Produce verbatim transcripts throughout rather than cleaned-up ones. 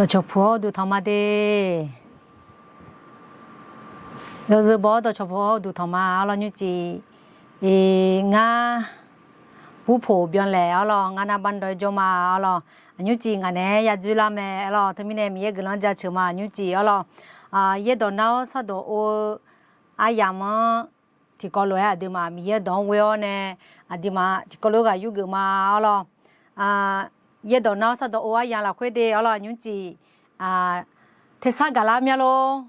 Dawqcawq puq-awr uqduq tanq ma de. Yawzeu baw-awr dawqcawq puq-awr uqduq tanq ma arlawr. Nymrcif, iq, ngar burpoq byanlaeq arlawr, ngar nar bardawq-aer jawr ma arlawr. Aqnymrcif ngaq naeq-aer yadzoer lar mae arlawr. Teumirnae Miqyaer guiqlanq jaceuq ma aqnymrcif arlawr. Yaerdawq nar-awr sardawq or-eu aryamq-anr tiqkawv lof-aer aqduimaf Miqyaer dawq-anr ghoe-awr nae, aqduimaf tiqkawv lof-aer ghaq yurgeuf ma arlawr. Yaerdawq nar-awr sardawq or aryamq lafkhoer de arlawr aqnymrcif, tersar gaqlar mya lor.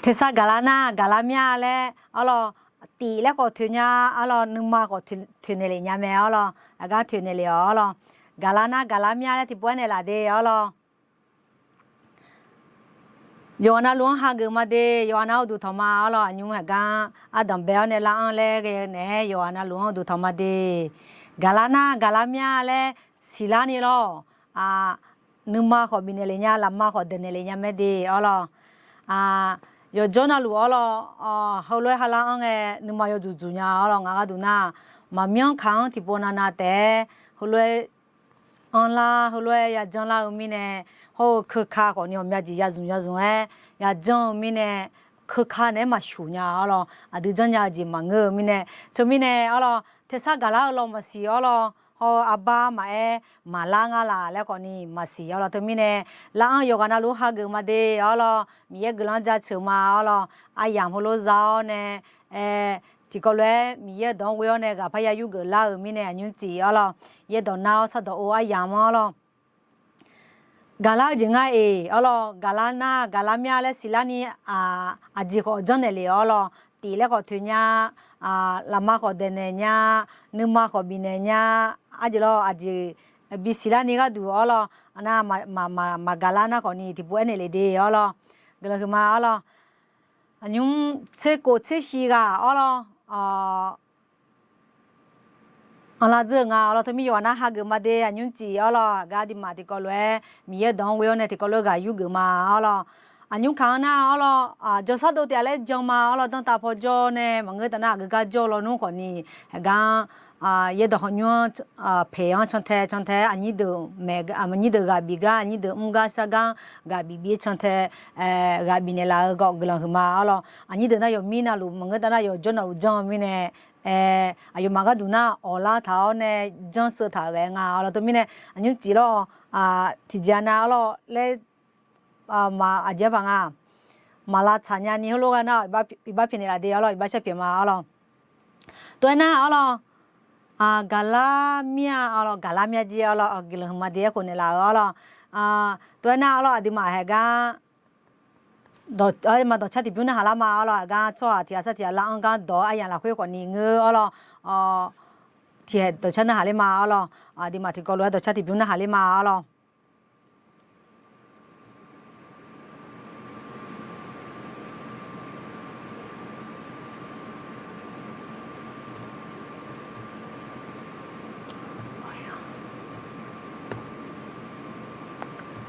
Tersar gaqlar nar gaqlar mya laer arlawr, tif laer khawf toeq nya arlawr, nuima khawf toeqnaeq lef nya mae arlawr, aqgar toeqnaeq lef-awq arlawr. Gaqlar nar gaqlar mya laer tiqpov-aer naeqlaf de arlawr. Yawqghaq navluf-anr hageuf ma de, yawqghaq nar uqduq tanq ma arlawr. Aqnymr haeqgar ardanq bae-awr nae lar-anr laer ghae naeq-aer yawqghaq navluf-anr uqduq tanq ma de. Gaqlar nar gaqlar mya laer siqlar ni lawr. Nuima khawf bifnaeq lef nya, lafma khawf daeqnaeq lef nya mae de arlawr. Yawqjawr navluf arlawr, heulof-aer halar-anr ngae nuima yawduq dzuq nya arlawr. Ngaq gharduq nar, maqmyanr kaq-anr tiqpov navnav taef-aer heulof-aer anrlar, heulof-aer yajanr lar-eu mirnae, hawr-eu keuka khawfni ghawqmya jeq yazmq yazmq-aer yajanr-eu mirnae, keuka naeq-aer maqshuq nya arlawr. Aqdui janrnya-eu jeq maqngeur-eu mirnae, teumirnae arlawr, tersar gaqlar-eu law maqsiq arlawr. Hawr-eu arbar maqaer maqlar nga laq laer khawfni maqsiq arlawr. Teumirnae lar-anr yawqghaq navluf hageuf ma de arlawr. Miqyaer guiqlanq jaceuq ma arlawr. Aryamq heulof za-awr nae, aer, tiqkawv lof-aer Miqyaer-eu dawq-anr ghoe-awr nae ghaqpar ya yurgeuf lar-euq mirnae aqnymrcif arlawr. Yaerdawq nar-awr sardawq or aryamq-anr arlawr. Gaqlar-eu jeq nga-eq arlawr, gaqlar nar gaqlar mya laer siqlar ni, aqjeq khawf janrnaeq lef-awr lawr, tif laer khawf toeq nya, lafma khawf daeqnaeq nya, nuima khawf bifnaeq nya, arjeq lawr aqjeq bisiq lar ni gharduq arlawr, nar maqgaqlar nar khawfni tiqpov aernaeq lef de arlawr. Guiqlanq huiqma arlawr. Aqnymr tser khof tser shiq ghaq arlawr, anqlaf dzeur-euq nga arlawr. Teumir yawqghaq nar hageuf ma de aqnymr cif arlawr. Aqgar aqduimaf tiqkawv lof-aer Miqyaer dawq-anr ghoe-awr nae tiqkawv lof-aer ghaq yurgeuf ma arlawr. Aqnymr kaq-anr nar arlawr, jawrshar dov taef-a laer jan ma arlawr. Danrtav paw jawr nae maqngeur taf nar aqgeu gar jawr lawnmr khawfni, haeqgar-anr, yaerdawq hawqnymr-anr, paeq-anr cantae cantae-aer aqnyir deuq maeq, aqnyir deuq ghaq bif gar, aqnyir deuq mr gar shar gar-anr ghaq bif bif-aer cantae, ghaq bifnaeq laf-eu gawq guiqlanq huiqma arlawr. Aqnyir deuq nar yawqmir navluf maqngeur taf nar yawqjawr navluf janr-eu mirnae, aqyawfmaf gharduq nar awqlar taq-awr nae janr sheu taq-euq ghae nga arlawr. Teumirnae aqnymr cif lawr, tiqjeq nav arlawr laer, maq aqjeq paq nga, maq lavtsaq nyani heulof ghae nar iqbax pyaeqnaeq laf de arlawr, iqbax shar pyaeq ma arlawr. Tov-aer nar arlawr, gaqlar mir-a arlawr, gaqlar mir-a jir arlawr, guiqlanq huiqma de-aer khofnaeq laf-eu arlawr. Tov-aer nar arlawr aqduimaf haeqgar, maq dawqcar tiqbymr narhaq lar ma arlawr. Aqgar tsawrhaq tiq ghaq sar tiq ghaq lar-anr gar dawq-eu aryamq lafkhoer khawfni ngeur arlawr, tiq haeq dawqcar narhaq ler ma arlawr. Aqduimaf tiqkawv lof-aer dawqcar tiqbymr narhaq ler ma arlawr.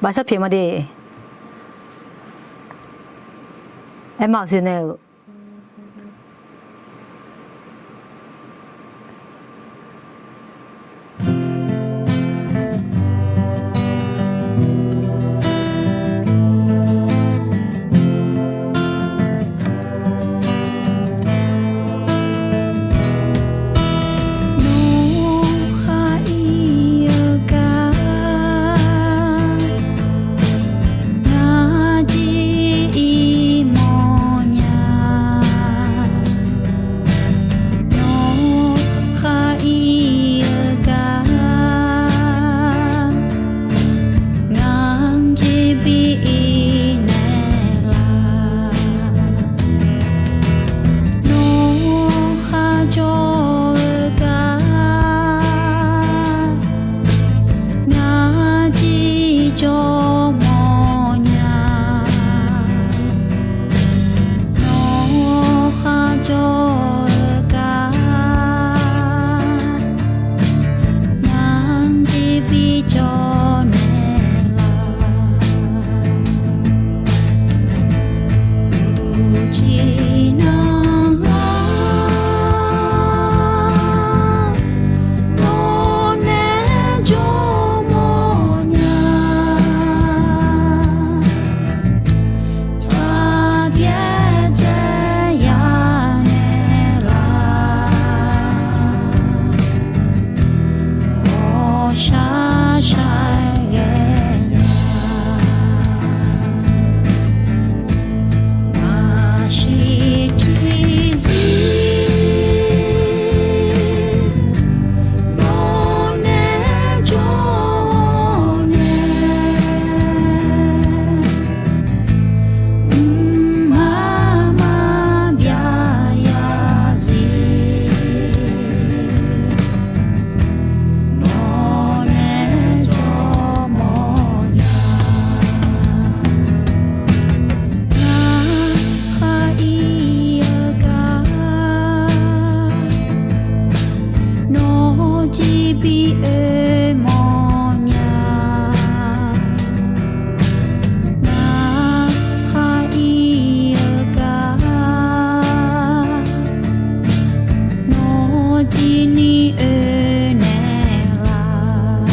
Baqshar pyaeq ma de. Aermaf-euq siqnaeq-euq Jir ni oe naeqlaf,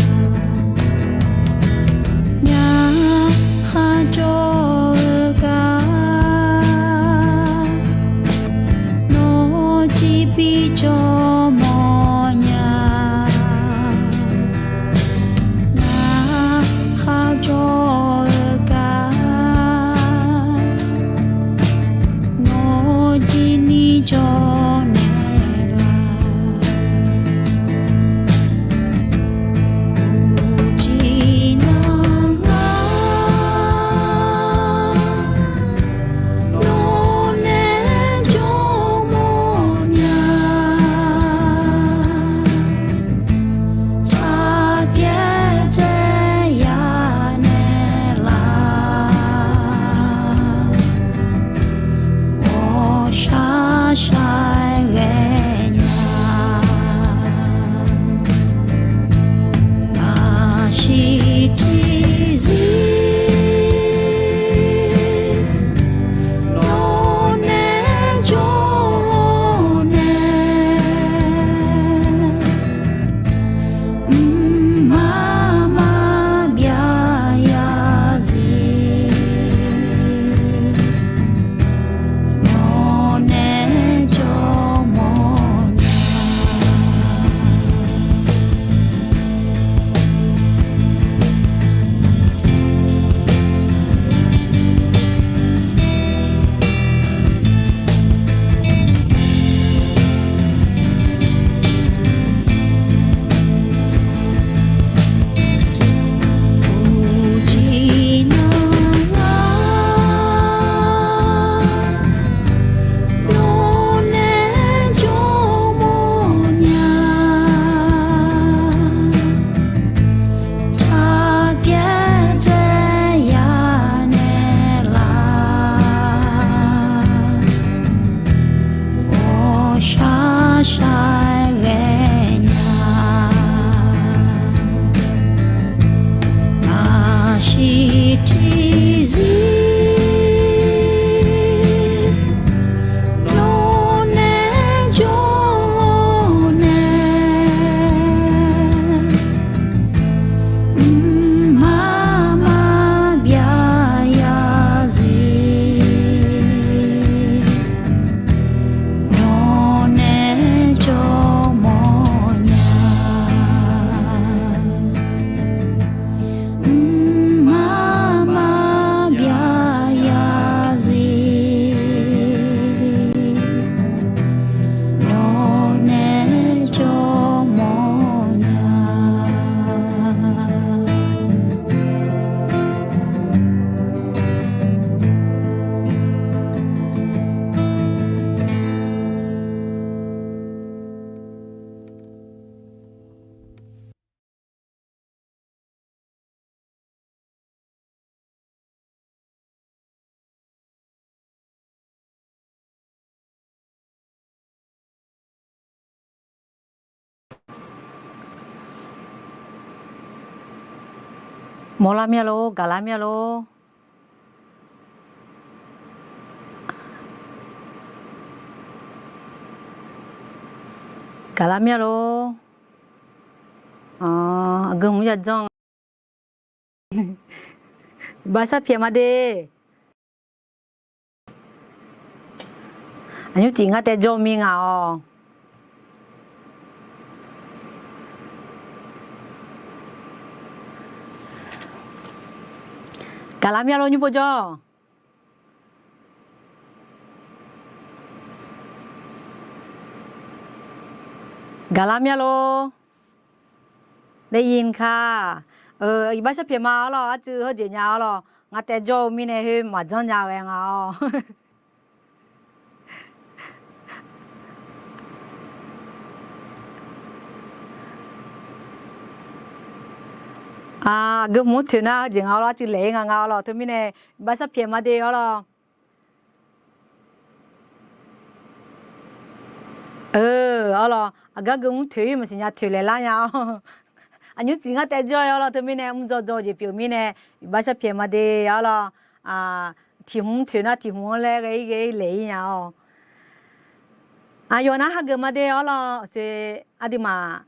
ngar kharjawr-eu gar, nawr jir bi jawr mawrnya. Ngar kharjawr-eu gar, nawr jir ni jawr naeqlaf. Uqcif nar ngar, nawr nae jawr mawrnya. Tsaq pyaeq dzae ya naeqlaf, ghawqshaq shaq ghae nya. Aqsiq tiqzir nawr nae jawr nae, mqmaq maqbyav ya zir, nawr nae jawr mawrnya. Uqcif nar ngar, nawr nae jawr mawrnya. Tsaq pyaeq dzae ya naeqlaf, ghawqshaq shaq ghae nya. Aqsiq tiqzir nawr nae jawr nae, mqmaq maqbyav ya zir, nawr nae jawr mawrnya. Mqmaq maqbyav ya zir, nawr nae jawr mawrnya. Mawrlar mir-a lor, gaqlar mir-a lor. Gaqlar mir-a lor. Aqgeu hmq yajanr-a. Iqbax sharpyaeq ma de. Aqnymr tiq ngar taev jawr-eu mir nga-awq. Gaqlar mir-a lor, nymr pov jawr. Gaqlar mir-a lor. ได้ยินค่ะ Iqbax sharpyaeq ma-awr lawr, arcuiv heujeq nya-awr lawr, ngar taev jawr-eu mirnae khoer maqjanr nya ghae nga-awr. Aqgeu hmq toeq nar heujeq nga-awr lawr, arcuiv laeq-ir nga nga-awr lawr, teumirnae iqbax sharpyaeq ma de-awr lawr. Awr lawr, aqgar geu mr toeq-ir maqsiq nya toeq laeq lar nya-awr. Aqnymr tiq ngar taev jawr-awr lawr, teumirnae mr dzaw dzaw-eu jeq pyeuf mirnae iqbax sharpyaeq ma de-awr lawr. Tiq hmq toeq nar tiq hmq-anr laer ghae-ir ghae-ir laeq-ir nya-awr. Aqyawf nar hageuf ma de-awr lawr, aqdui aqduimaf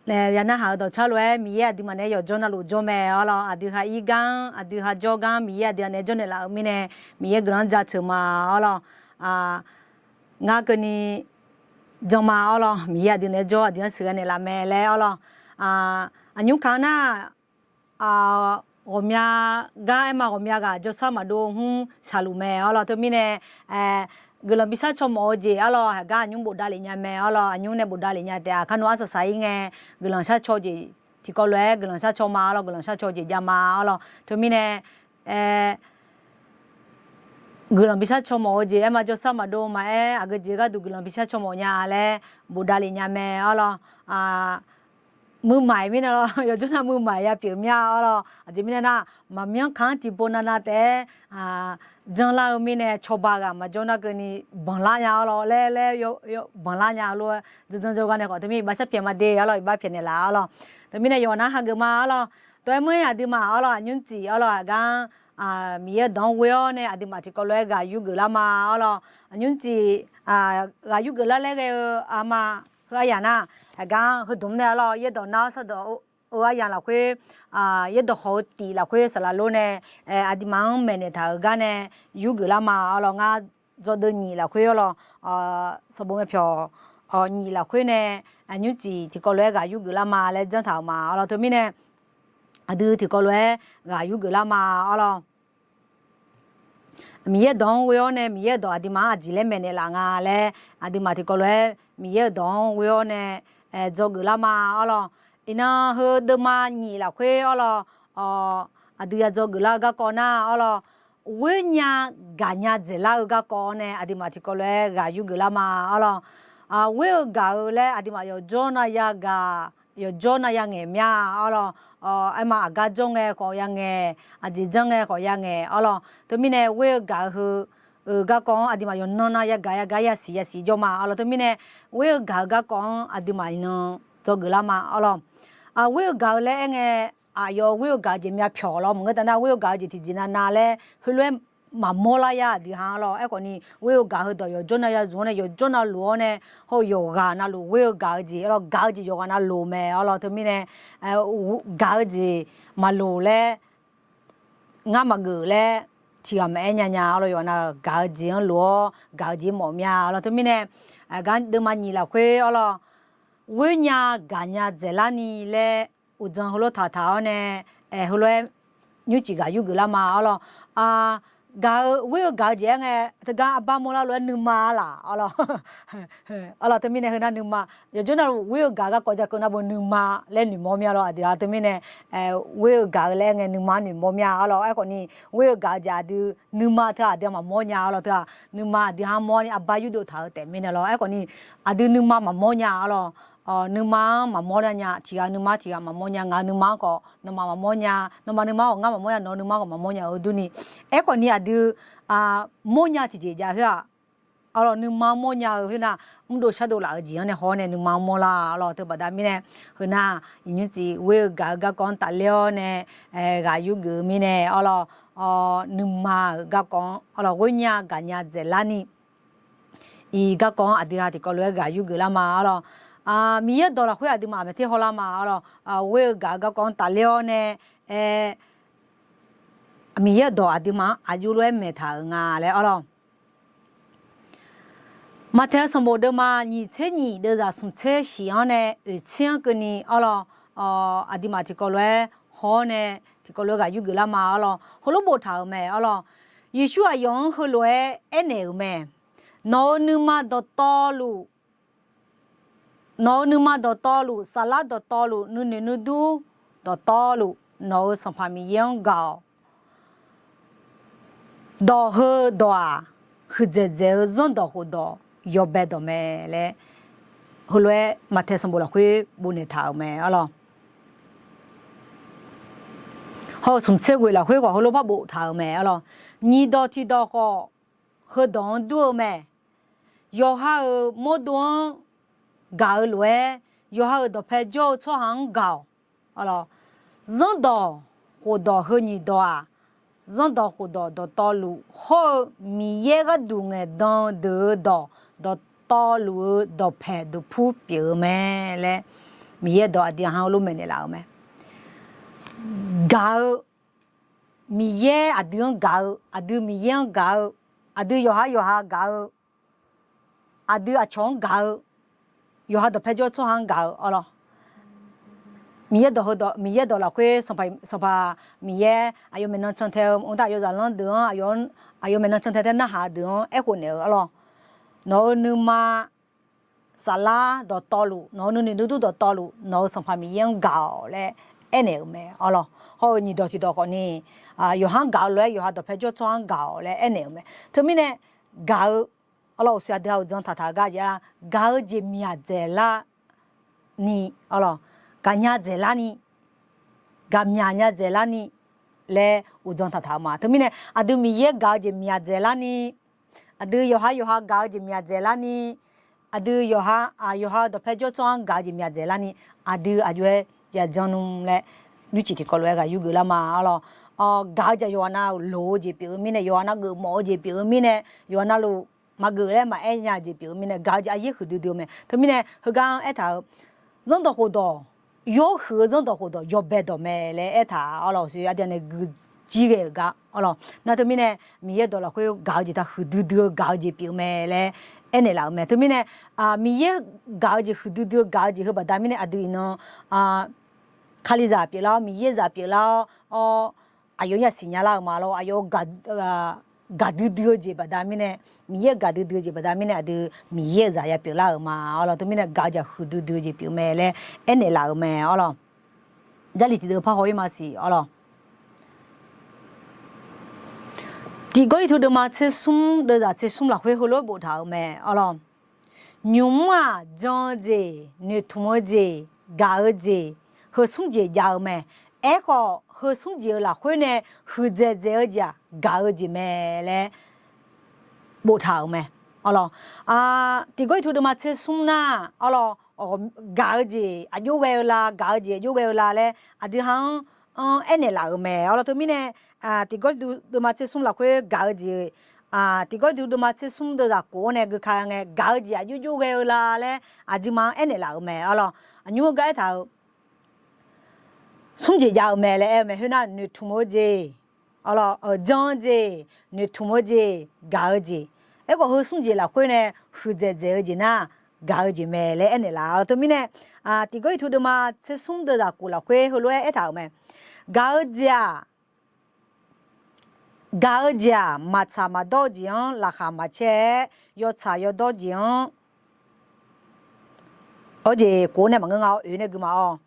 ya narhaq-eu dawqcar lof-aer Miqyaer aqduimaf naeq-aer yawqjawr navluf jawr mae-awr lawr, aqdui ha ir gar-anr, aqdui ha jawr gar-anr Miqyaer aqdui-anr naeq-aer jawrnaeq laf-eu mirnae, Miqyaer guiqlanq-anr jaceuq ma-awr lawr, ngar keuvni jan ma-awr lawr, Miqyaer aqdui naeq-aer jawr aqdui-anr sheuqghae naeqlaf mae laer-awr lawr, aqnymr kaq-anr nar, ghawqmya gar aer ma, ghawqmya ghaq jawrshar maqdov hmr shaqluf mae-awr lawr, teumirnae guiqlanq bishar caw mawf-eu jeq-awr lawr, haqgar aqnymr bofdav lef nya mae-awr lawr, aqnymr nae bofdav lef nya taef-a, kar nmr arsaq saq-ir ngae, guiqlanq shar caw jeq tiqkawv lof-aer guiqlanq shar caw ma-awr lawr, guiqlanq shar caw jeq jav ma-awr lawr, teumirnae guiqlanq bishar caw mawf-eu jeq aer ma, jawrshar maqdov maqaer, aqgeu jeq gharduq guiqlanq bishar caw mawf nya laer bofdav lef nya mae-awr lawr, muiqmaiq mirnae lawr, yawqjawr nav muiqmaiq ya pyeuf mir-a-awr lawr, aqjeq mirnae nar, maqmyanr kaq-anr tiqpov navnav taef-aer janlar-eu mirnae cawba ghaq maqjawr nar keuvni banqlar nya-awr lawr laer laer banqlar nya-eu lof-aer, janrjanr jawrgar nae khawf teumirnae iqbax sharpyaeq ma de-awr lawr, iqbax pyaeqnaeq laf-awr lawr, teumirnae yawqha nar hageuf ma-awr lawr, dawq-aer mr-ir aqduimaf-awr lawr, aqnymr tif-awr lawr, haqgar Miqyaer dawq-anr ghoe-awr nae aqduimaf tiqkawv lof-aer ghaq yurgeuf lar ma-awr lawr, aqnymr tif ghaq yurgeuf lar laer ghae-eu arma heu aryaq nar, haqgar heudmq nae-awr lawr, yaerdawq nar-awr sardawq-eu aryaq lafkhoer, yaerdawq khawf-eu tif lafkhoer saqlaq lor nae aqduimaf-anr maeqnaeq taq-euq gar nae yurgeuf lar ma-awr lawr, ngar dzawgeuf nyiq lafkhoer-awr lawr, sanqbof myavpyawq nyiq lafkhoer nae, aqnymr tif tiqkawv lof-aer ghaq yurgeuf lar ma laer janr taq-euq ma-awr lawr, teumirnae aqdui tiqkawv lof-aer ghaq yurgeuf lar ma-awr lawr, Miqyaer dawq-anr ghoe-awr nae Miqyaer-euq dawq aqduimaf-anr aqjeq laer maeqnaeq laf nga laer, aqduimaf tiqkawv lof-aer Miqyaer-euq dawq-anr ghoe-awr nae dzawgeuf lar ma-awr lawr, iqnan heu deuvma nyiq lafkhoer-awr lawr, aqdui ya dzawgeuf lar-eu garkawv nar-awr lawr, ghoer nya gaq nya dzaeqlar-eu garkawv-awr nae aqduimaf tiqkawv lof-aer ghaq yurgeuf lar ma-awr lawr, ghoer-eu gaq-eu laer aqduimaf yawqjawr nav ya gaq, yawqjawr nav ya ngaeq mya-awr lawr, aer ma aqgar jawr ngae khawf ya ngaeq, aqjeq janr ngae khawf ya ngaeq-awr lawr, teumirnae ghoer-eu gaq-eu heu garkawv-anr aqduimaf yawqnan nav ya gaq ya gaq ya siq ya siq jawr ma-awr lawr, teumirnae ghoer-eu gaq-eu garkawv-anr aqduimaf iqnan dzawgeuf lar ma-awr lawr, ghoer-eu gaq-eu laer aer ngae, aqyawf ghoer-eu gaq-eu jeq myavpyawq lawr maqngeur taf nar, ghoer-eu gaq-eu jeq tiqjeq navnav laer heulof-aer maqmawr lar ya aqdui ha-awr lawr, aerkhawf ni ghoer-eu gaq heudawq yawqjawr nav ya zmq-awr nae yawqjawr navloq-awr nae, hawr-eu yawqghaq navluf ghoer-eu gaq-eu jeq-awr lawr, gaq-eu jeq yawqghaq navloq mae-awr lawr, teumirnae gaq-eu jeq maqloq laer ngar maqgeuf laer tiqghaq maqaer nya nya-awr lawr, yawqghaq nav gaq-eu jeq-anr lof-awr gaq-eu jeq mawf mya-awr lawr, teumirnae aqgar deuvma nyiq lafkhoer-awr lawr, ghoer nya gaq nya dzaeqlar ni laer uqdzan heulof taqtaq-awr nae, heulof-aer nymrcif ghaq yurgeuf lar ma-awr lawr, gaq-eu ghoer-eu gaq-eu jeq-aer ngae, teugar arbar mawrlar lof-aer nuima laf-awr lawr, awr lawr, teumirnae heu nar nuima, yawqjawr navluf ghoer-eu gaq-eu garkawv ja keuv nar bo nuima laer noeqmawr mya lawr, aqdui-a teumirnae ghoer-eu gaq-eu laer aer ngae nuima-anr noeqmawr mya-awr lawr, aerkhawf ni ghoer-eu gaq-eu jeq aqdui nuima teu aqdui-a maqmawr nya-awr lawr, teu-aq nuima aqdui ha mawr ni arbar yurdov taq-eu taef mirnae lawr, aerkhawf ni aqdui nuima maqmawr nya-awr lawr, nuima-anr maqmawr nya, tiqghaq nuima tiqghaq maqmawr nya, ngaq-euq nuima-anr khawf nawmaf maqmawr nya, nawmaf nuima-anr khawf ngar maqmawr nya, nawq-eu nuima-anr khawf maqmawr nya-eu durni, aerkhawf ni aqdui mawrnya tiqjeq jav khoer-aq, awr lawr nuima-anr mawrnya-eu khoer nar, mrdov shardov laf-eu jeq-anr nae haw-awr nae nuima-anr mawrlar-awr lawr, teubaqda mirnae, heu nar nymrcif ghoer-eu gaq-eu garkawv-anr tafler-awr nae ghaq yurgeuf-eu mirnae-awr lawr, nuima-euq garkawv-anr awr lawr ghoer nya gaq nya dzaeqlar ni iq garkawv-anr aqdui ha tiqkawv lof-aer ghaq yurgeuf lar ma-awr lawr, Miqyaer-euq dawq lafkhoer aqduimaf maeq ter hawlar ma-awr lawr, ghoer-eu gaq-eu garkawv-anr tafler-awr nae, aer, Miqyaer-euq dawq aqduimaf-anr aqjox lof-aer maeq taq-euq nga laer-awr lawr, Maqtaeq-eu sanqbof deuvma nyiq tser nyiq deuvzaq smq tser shif-anr nae oeq tser-anr keuvni-awr lawr, aqduimaf tiqkawv lof-aer haw-awr nae tiqkawv lof-aer ghaq yurgeuf lar ma-awr lawr, heulof boftaq-euq mae-awr lawr, Yeqsur aqyawf-anr heulof-aer aernaeq-euq mae. Nawq-euq nuima dawqtawvluf, nawq-euq nuima dawqtawvluf, saflar dawqtawvluf, nuinoeq nuidur dawqtawvluf, nawq-euq Sanqpaq Miqyaer-anr gaq-awq. Dawq heu dawq-aq, huiqdzaeq dzaeq-eu zanrdawq khofdawq yawbae dawq mae laer, heulof-aer Maqtaeq sanqbof lafkhoer bofnaeq taq-euq mae-awr lawr. Hawr-eu smq tser ghoeq lafkhoer khawf heulof par boftaq-euq mae-awr lawr. Nyiq dawq tiq dawq khawf, heudawq-anr dur-eu mae. Yawqha-euq mawrdo-anr gaq-eu lof-aer, yawqha-euq dawqpae jawr-eu tsawrhaq-anr gaq-awq. Zanrdawq khofdawq heu nyiq dawq-aq, zanrdawq khofdawq dawqtawvluf hawr-eu Miqyaer gharduq ngaeqdan-eu deuq-eu dawq, dawq dawqtawvluf-eu dawqpae duqpur pyeuf-eu mae laer, Miqyaer dawq aqdui-anr heulof maeqnaeq laf-euq mae. Gaq-eu, Miqyaer aqdui-anr gaq-eu, aqdui Miqyaer-anr gaq-eu, aqdui yawqhar yawqha gaq-eu, aqdui aqcawq-anr gaq-eu, yawqha dawqpae jawr tsawrhaq-anr gaq-eu arlawr. Miqyaer dawq heu dawq, Miqyaer dawq lafkhoer Sanqpaq, Sanqpaq Miqyaer aqyawf maeqnan cantae-eu mqtav aqyawf zaqlanr deuq-anr, aqyawf maeqnan cantae tae narhaq-eu deuq-anr aerkhof naeq-eu arlawr. Nawq-euq nuima saflar dawqtawvluf, nawq-euq nuinoeq nuidur dawqtawvluf, nawq-euq Sanqpaq Miqyaer-anr gaq-awq laer aernaeq-euq mae arlawr. Hawr-eu nyiq dawq tiq dawq khawfni, yawqha-anr gaq-eu lof-aer yawqha dawqpae jawr tsawrhaq-anr gaq-awq laer aernaeq-euq mae. Teumirnae gaq-eu arlawr, uqshoe aqdui ha-euq janr taqtaq-eu gar jeq-a, gaq-eu jeq myaq dzaeqlar ni arlawr, gaqnya dzaeqlar ni, gaqmyaq nya dzaeqlar ni laer uqdzan taqtaq-eu ma. Teumirnae aqdui Miqyaer gaq-eu jeq myaq dzaeqlar ni, aqdui yawqhar yawqha gaq-eu jeq myaq dzaeqlar ni, aqdui yawqha, yawqha dawqpae jawr tsawrhaq-anr gaq-eu jeq myaq dzaeqlar ni, aqdui aqjox-aer yajanr nmr laer nymrcif tiqkawv lof-aer ghaq yurgeuf lar ma arlawr. Gaq-eu jeq yawqghaq navluf loq-eu jeq pyeuf-eu mirnae, yawqghaq navgeuf mawf-eu jeq pyeuf-eu mirnae, yawqghaq navluf maqgeuf laer maqaer nya-eu jeq pyeuf-eu mirnae, gaq-eu jeq aryaer huiqdui dui-eu mae. Teumirnae heugar-anr aertaq-euq, zanrdawq khofdawq, yawhuiq-eu zanrdawq khofdawq yawbae dawq mae laer aertaq arlawr, uqshoe aqdui nae guijir ghae-euq gar arlawr. Nar teumirnae Miqyaer dawq lafkhoer gaq-eu jeq taq huiqdui dui-eu gaq-eu jeq pyeuf-eu mae laer aernaeq laf-euq mae. Teumirnae Miqyaer gaq-eu jeq huiqdui dui-eu gaq-eu jeq heu baqda mirnae aqdui iqnan Kalizaq pyeuflar-awr, Miqyaer zaq pyeuflar-awr, aqyawf-anr yasiq nya lar-euq ma lawr. Aqyawf-euq gaqdui dui-eu jeq baqda mirnae, Miqyaer-euq gaqdui dui-eu jeq baqda mirnae aqdui Miqyaer-euq zaq ya pyeuflar-euq ma arlawr. Teumirnae gaq-eu jeq huiqdui dui-eu jeq pyeuf mae laer aernaeq laf-euq mae arlawr. Jarlif tiqdeuv par haw-ir maqsiq arlawr. Tiqgawr irtu deuvma tser smr deuvzaq tser smr lafkhoer heulof-aer boftaq-euq mae arlawr. Nymq-mr-aq, jan-eu jeq, noeqtmq-eu jeq, gaq-eu jeq, heu smr jeq jav-eu mae. Aerkhawf, heu smr jeq-euq lafkhoer nae huiqdzaeq dzaeq-eu jeq-aq, gaq-eu jeq mae laer boftaq-euq mae. Arlawr, tiqgawr irtu deuvma tser smr nar, arlawr, gaq-eu jeq aqjox ghae-eu la, gaq-eu jeq aqjox ghae-eu la laer aqdui ha-anr aernaeq laf-euq mae. Arlawr, teumirnae tiqgawr irtu deuvma tser smr lafkhoer gaq-eu jeq, tiqgawr irtu deuvma tser smr deuvzaq kof-anr nae geuka ngae, gaq-eu jeq aqjox jox ghae-eu la laer aqduimaf-anr aernaeq laf-euq mae. Arlawr, aqnymr-eu gar aertaq-euq smr jeq jav-eu mae laer aer-eu mae. Khoernar, noeqtmq-eu jeq, arlawr, jan-eu jeq, noeqtmq-eu jeq, gaq-eu jeq. Aerkhawf, heu smr jeq lafkhoer nae huiqdzaeq dzaeq-eu jeq nar, gaq-eu jeq mae laer aernaeq laf. Arlawr, teumirnae tiqgawr irtu deuvma tser smr deuvzaq kof lafkhoer heulof-aer aertaq-euq mae. Gaq-eu jeq-aq, gaq-eu jeq-aq, maqtsaq maqdawr-eu jeq-anr laqkhaq maqcaer-aer, yawtsaq yawdawr jeq-anr, awr jeq kof-anr nae maqngeur nga-awr, oeq nae gui ma-awr.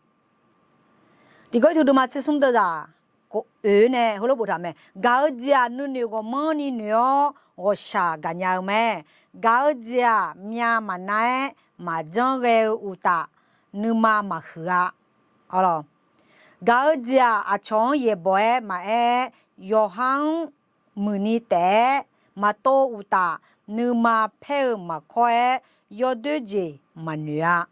Tiqgawr irtu deuvma tser smr deuvzaq kof oeq nae heulof boftaq mae. Gaq-eu jeq-aq, nuinoeq ghawqmanrni noeq-awr ghawqshaq gaqnya-eu mae. Gaq-eu jeq-aq, myav maqnav-aer maqjanr ghae-eu uqtaf, nuima maqhuiq-a. Arlawr, gaq-eu jeq-aq, aqcawq-anr yaeqbawq-aer maqaer, yawqha-anr muiqni taef-aer maqtov uqtaf, nuima paer-eu maqkawr-aer, yawdoer jeq maqnoeq-a.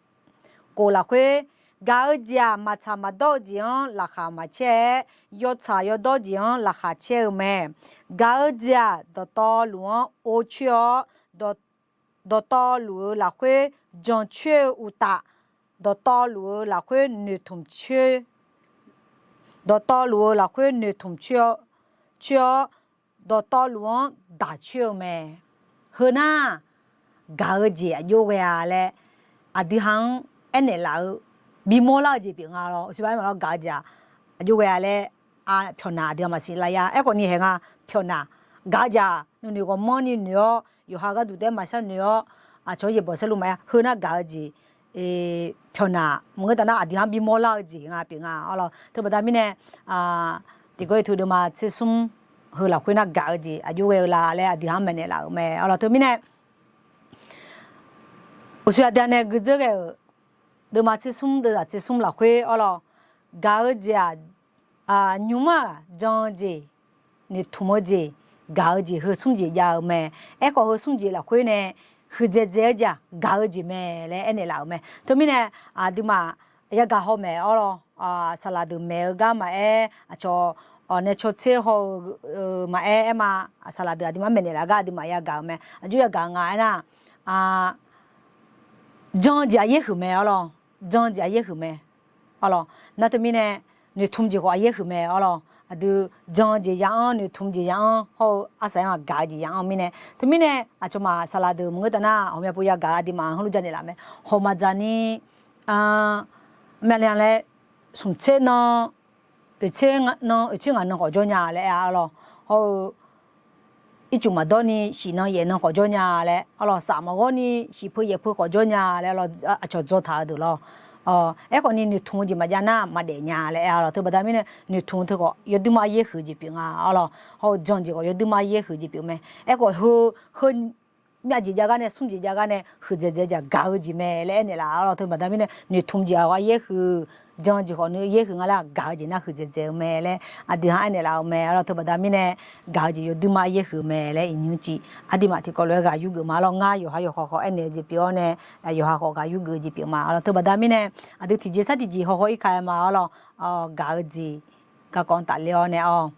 Kof lafkhoer, gaq-eu jeq-aq, maqtsaq maqdawr-eu jeq-anr laqkhaq maqcaer-aer, yawtsaq yawdawr jeq-anr laqkhaq caer-eu mae. Gaq-eu jeq-aq, dawqtawvluf-anr or coer-awr, dawqtawvluf-euq lafkhoer jan coer-eu uqtaf, dawqtawvluf-euq lafkhoer noeqtmq coer, dawqtawvluf-euq lafkhoer noeqtmq coer-awr, dawqtawvluf-anr daq coer-eu mae. Heu nar, gaq-eu jeq aqjox ghae-a laer aqdui ha-anr aernaeq laf-eu, bimawr lar-eu jeq pyeuf nga lawr. Siqbaq-aer maqlawr, gaq-eu jeq-aq aqjox ghae-a laer, pyawqnaq aqdui ha maqsiq laf ya. Aerkhawf ni haeq nga, pyawqnaq, gaq-eu jeq-aq nuinoeq ghawqmanrni noeq-awr, yawqha gharduq taef-aer maqshar noeq-awr, aqcawq-anr yaeqbawq saerlu maqaer, heu nar gaq-eu jeq pyawqnaq maqngeur taf nar aqdui ha-anr bimawr lar-eu jeq nga pyeuf nga. Arlawr, teubaqda mirnae tiqgawr irtu deuvma tser smr heu lafkhoer nar gaq-eu jeq aqjox ghae-eu la laer aqdui ha-anr maeqnaeq laf-euq mae. Arlawr, teumirnae uqshoe aqdui ha nae guidzeur ghae-euq deuvma tser smr deuvzaq tser smr lafkhoer arlawr, gaq-eu jeq-aq, nymq-mr-aq jan-eu jeq, noeqtmq-eu jeq, gaq-eu jeq, heu smr jeq jav-eu mae. Aerkhawf, heu smr jeq lafkhoer nae huiqdzaeq dzaeq-eu jeq-aq, gaq-eu jeq mae laer aernaeq laf-euq mae. Teumirnae aqduimaf yagaq haw maeq arlawr, saqlaq deuq maeq-eu gar maqaer, aqcawq nae cawtser haw-eu maqaer, aer ma, saqlaq deuq aqduimaf maeqnaeq laf gar aqduimaf yagaq-eu mae. Aqjox yagaq nga aernar, jan-eu jeq aqyaer huiq mae arlawr. Jan-eu jeq aqyaer huiq mae arlawr. Nar teumirnae noeqtmq jeq khawf aqyaer huiq mae arlawr. Aqdui jan-eu jeq ya-anr, noeqtmq jeq ya-anr hawr-eu arsaq-anr aqgaq-eu jeq ya-anr-eu mirnae, teumirnae aqcawq maq saqlaq deuq maqngeur taf nar, ghawqmya pov yagaq aqduimaf-anr heulof janaeq laf mae. Hawq maqdzaq ni, myav laer, smq tser nan, oeq tser nan, oeq tser ngaq nan khawf jawr nya laer aer-a arlawr. Hawr-eu ircuf maqdawr ni shif nan yaef nan khawf jawr nya laer arlawr. Saf maqghawr ni shif peu yaef peu khawf jawr nya laer arlawr, aqcawq dzaw taq-eu deuq lawr. Aerkhawf ni noeqtmq-eu jeq maqjav nar maqdaef nya laer aer-a arlawr. Teubaqda mirnae noeqtmq teu khawf yawduirma yaer huiq jeq pyeuf nga arlawr. Hawr-eu jan jeq khawf yawduirma yaer huiq jeq pyeuf mae. Aerkhawf heu, heu myav jeq jav gar nae, smr jeq jav gar nae huiqdzaeq dzaeq jeq gaq-eu jeq mae laer aernaeq laf arlawr. Teubaqda mirnae noeqtmq jeq khawf yaer huiq, jan jeq khawf yaer huiq nga laer gaq-eu jeq nar huiqdzaeq dzaeq-eu mae laer aqdui-anr aernaeq laf-eu mae arlawr. Teubaqda mirnae gaq-eu jeq yawduirma yaer huiq mae laer iqnymr civ aqduimaf tiqkawv lof-aer ghaq yurgeuf ma arlawr. Ngar yawqha yawqha khawf aernaeq-eu jeq pyeuf-awr nae, yawqha khawf ghaq yurgeuf-eu jeq pyeuf ma arlawr. Teubaqda mirnae aqdui tiqjeq sar tiqjeq hawhaw irka-aer ma arlawr. Gaq-eu jeq garkawv-anr tafler-awr nae-awr,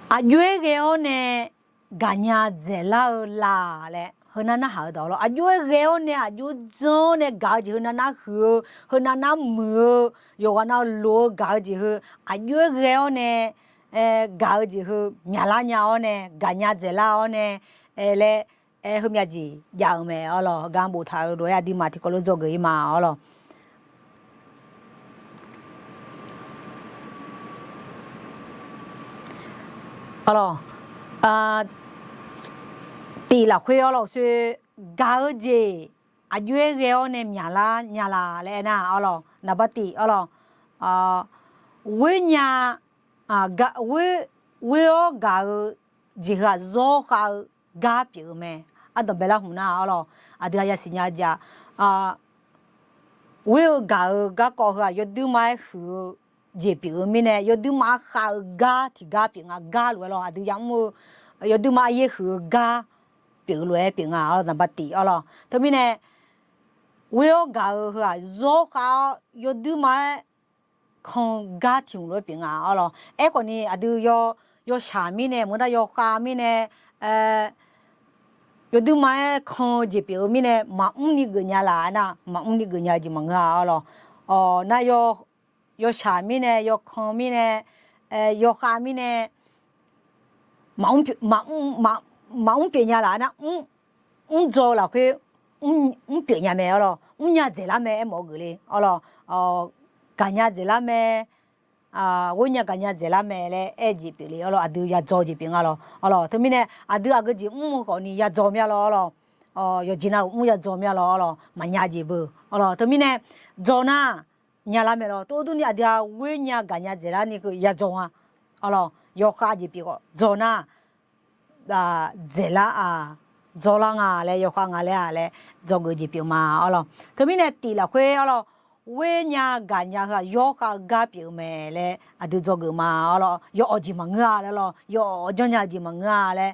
aqjox-aer ghae-awr nae gaqnya dzaeqlar-eu la laer heunar narhaq-eu dawq lawr. Aqjox-aer ghae-awr nae aqjox jan-awr nae gaq-eu jeq heunar nar huiq-eu, heunar nar muiq-eu, yawqghaq nav lof-eu gaq-eu jeq heu, aqjox-aer ghae-awr nae gaq-eu jeq heu myaqlar nya-awr nae gaqnya dzaeqlar-awr nae laer aer, heumyav jeq jav-eu mae arlawr. Heugar boftaq-eu lof-aer aqduimaf tiqkawv lof dzawgeuf ir ma arlawr. Arlawr, tif lafkhoer arlawr, soer gaq-eu jeq aqjox-aer ghae-awr nae myaqlar nya la laer aernar arlawr, naqba tif arlawr, ghoer nya, ghoer-awr gaq-eu jeq heu-aq zawr khav-eu gar pyeuf-eu mae. Ardanq baelar hmq nar arlawr, aqdui-aq yasiq nya jeq-aq, ghoer-eu gaq-eu garkawv heu-aq yawduirma-aer huiq-eu jeq pyeuf-eu mirnae yawduirma-aer khav-eu gar tiqgar pyeuf nga. Gar lof-aer lawr aqdui yamr-eu yawduirma-aer yaer huiq-eu gar pyeuf-eu lof-aer pyeuf nga arlawr, naqba tif arlawr. Teumirnae ghoer-awr gaq-eu heu-aq zawr khav-awr yawduirma-aer kan-eu gar tiq hmq lof-aer pyeuf nga arlawr. Aerkhawf ni aqdui yawshaq mirnae maqngeur nar yawkhav mirnae yawduirma-aer kan-eu jeq pyeuf-eu mirnae maqmr ni geuf nya laf nar, maqmr ni geuf nya-eu jeq maqngeur-a arlawr. Awq nar yawshaq mirnae, yawkan mirnae, yawkhav mirnae maqmr pyeuf nya laf nar, mr dzaw-eu lafkhoer mr pyeuf nya mae arlawr. Mrnya dzaeqlar mae aermawf-eu geufle arlawr. Gaqnya dzaeqlar mae, ghoer nya gaqnya dzaeqlar mae laer aer-eu jeq pyeufle arlawr. Aqdui yadzaw jeq pyeuf nga lawr arlawr. Teumirnae aqdui aqgeu jeq mr-eu khawf ni yadzaw mya lawr arlawr. Yawqjeq navluf mr yadzaw mya lawr arlawr. Maqnya jeq beu arlawr. Teumirnae dzaw nar nyalar mae lawr. Tov durni aqdui-aq ghoer nya gaqnya dzaeqlar ni heu yadzaw nga arlawr. Yawkhav jeq pyeuf khawf dzaw nar dzaeqlar-aq, dzawrlar nga laer yawkhav nga laer-a laer dzawgeuf jeq pyeuf ma arlawr. Teumirnae tif lafkhoer arlawr, ghoer nya gaqnya heu-aq yawrkhav-eu gar pyeuf-eu mae laer aqdui dzawgeuf ma arlawr. Yawawf jeq maqngeur-a laer lawr, yawawf janrnya-eu jeq maqngeur-a laer,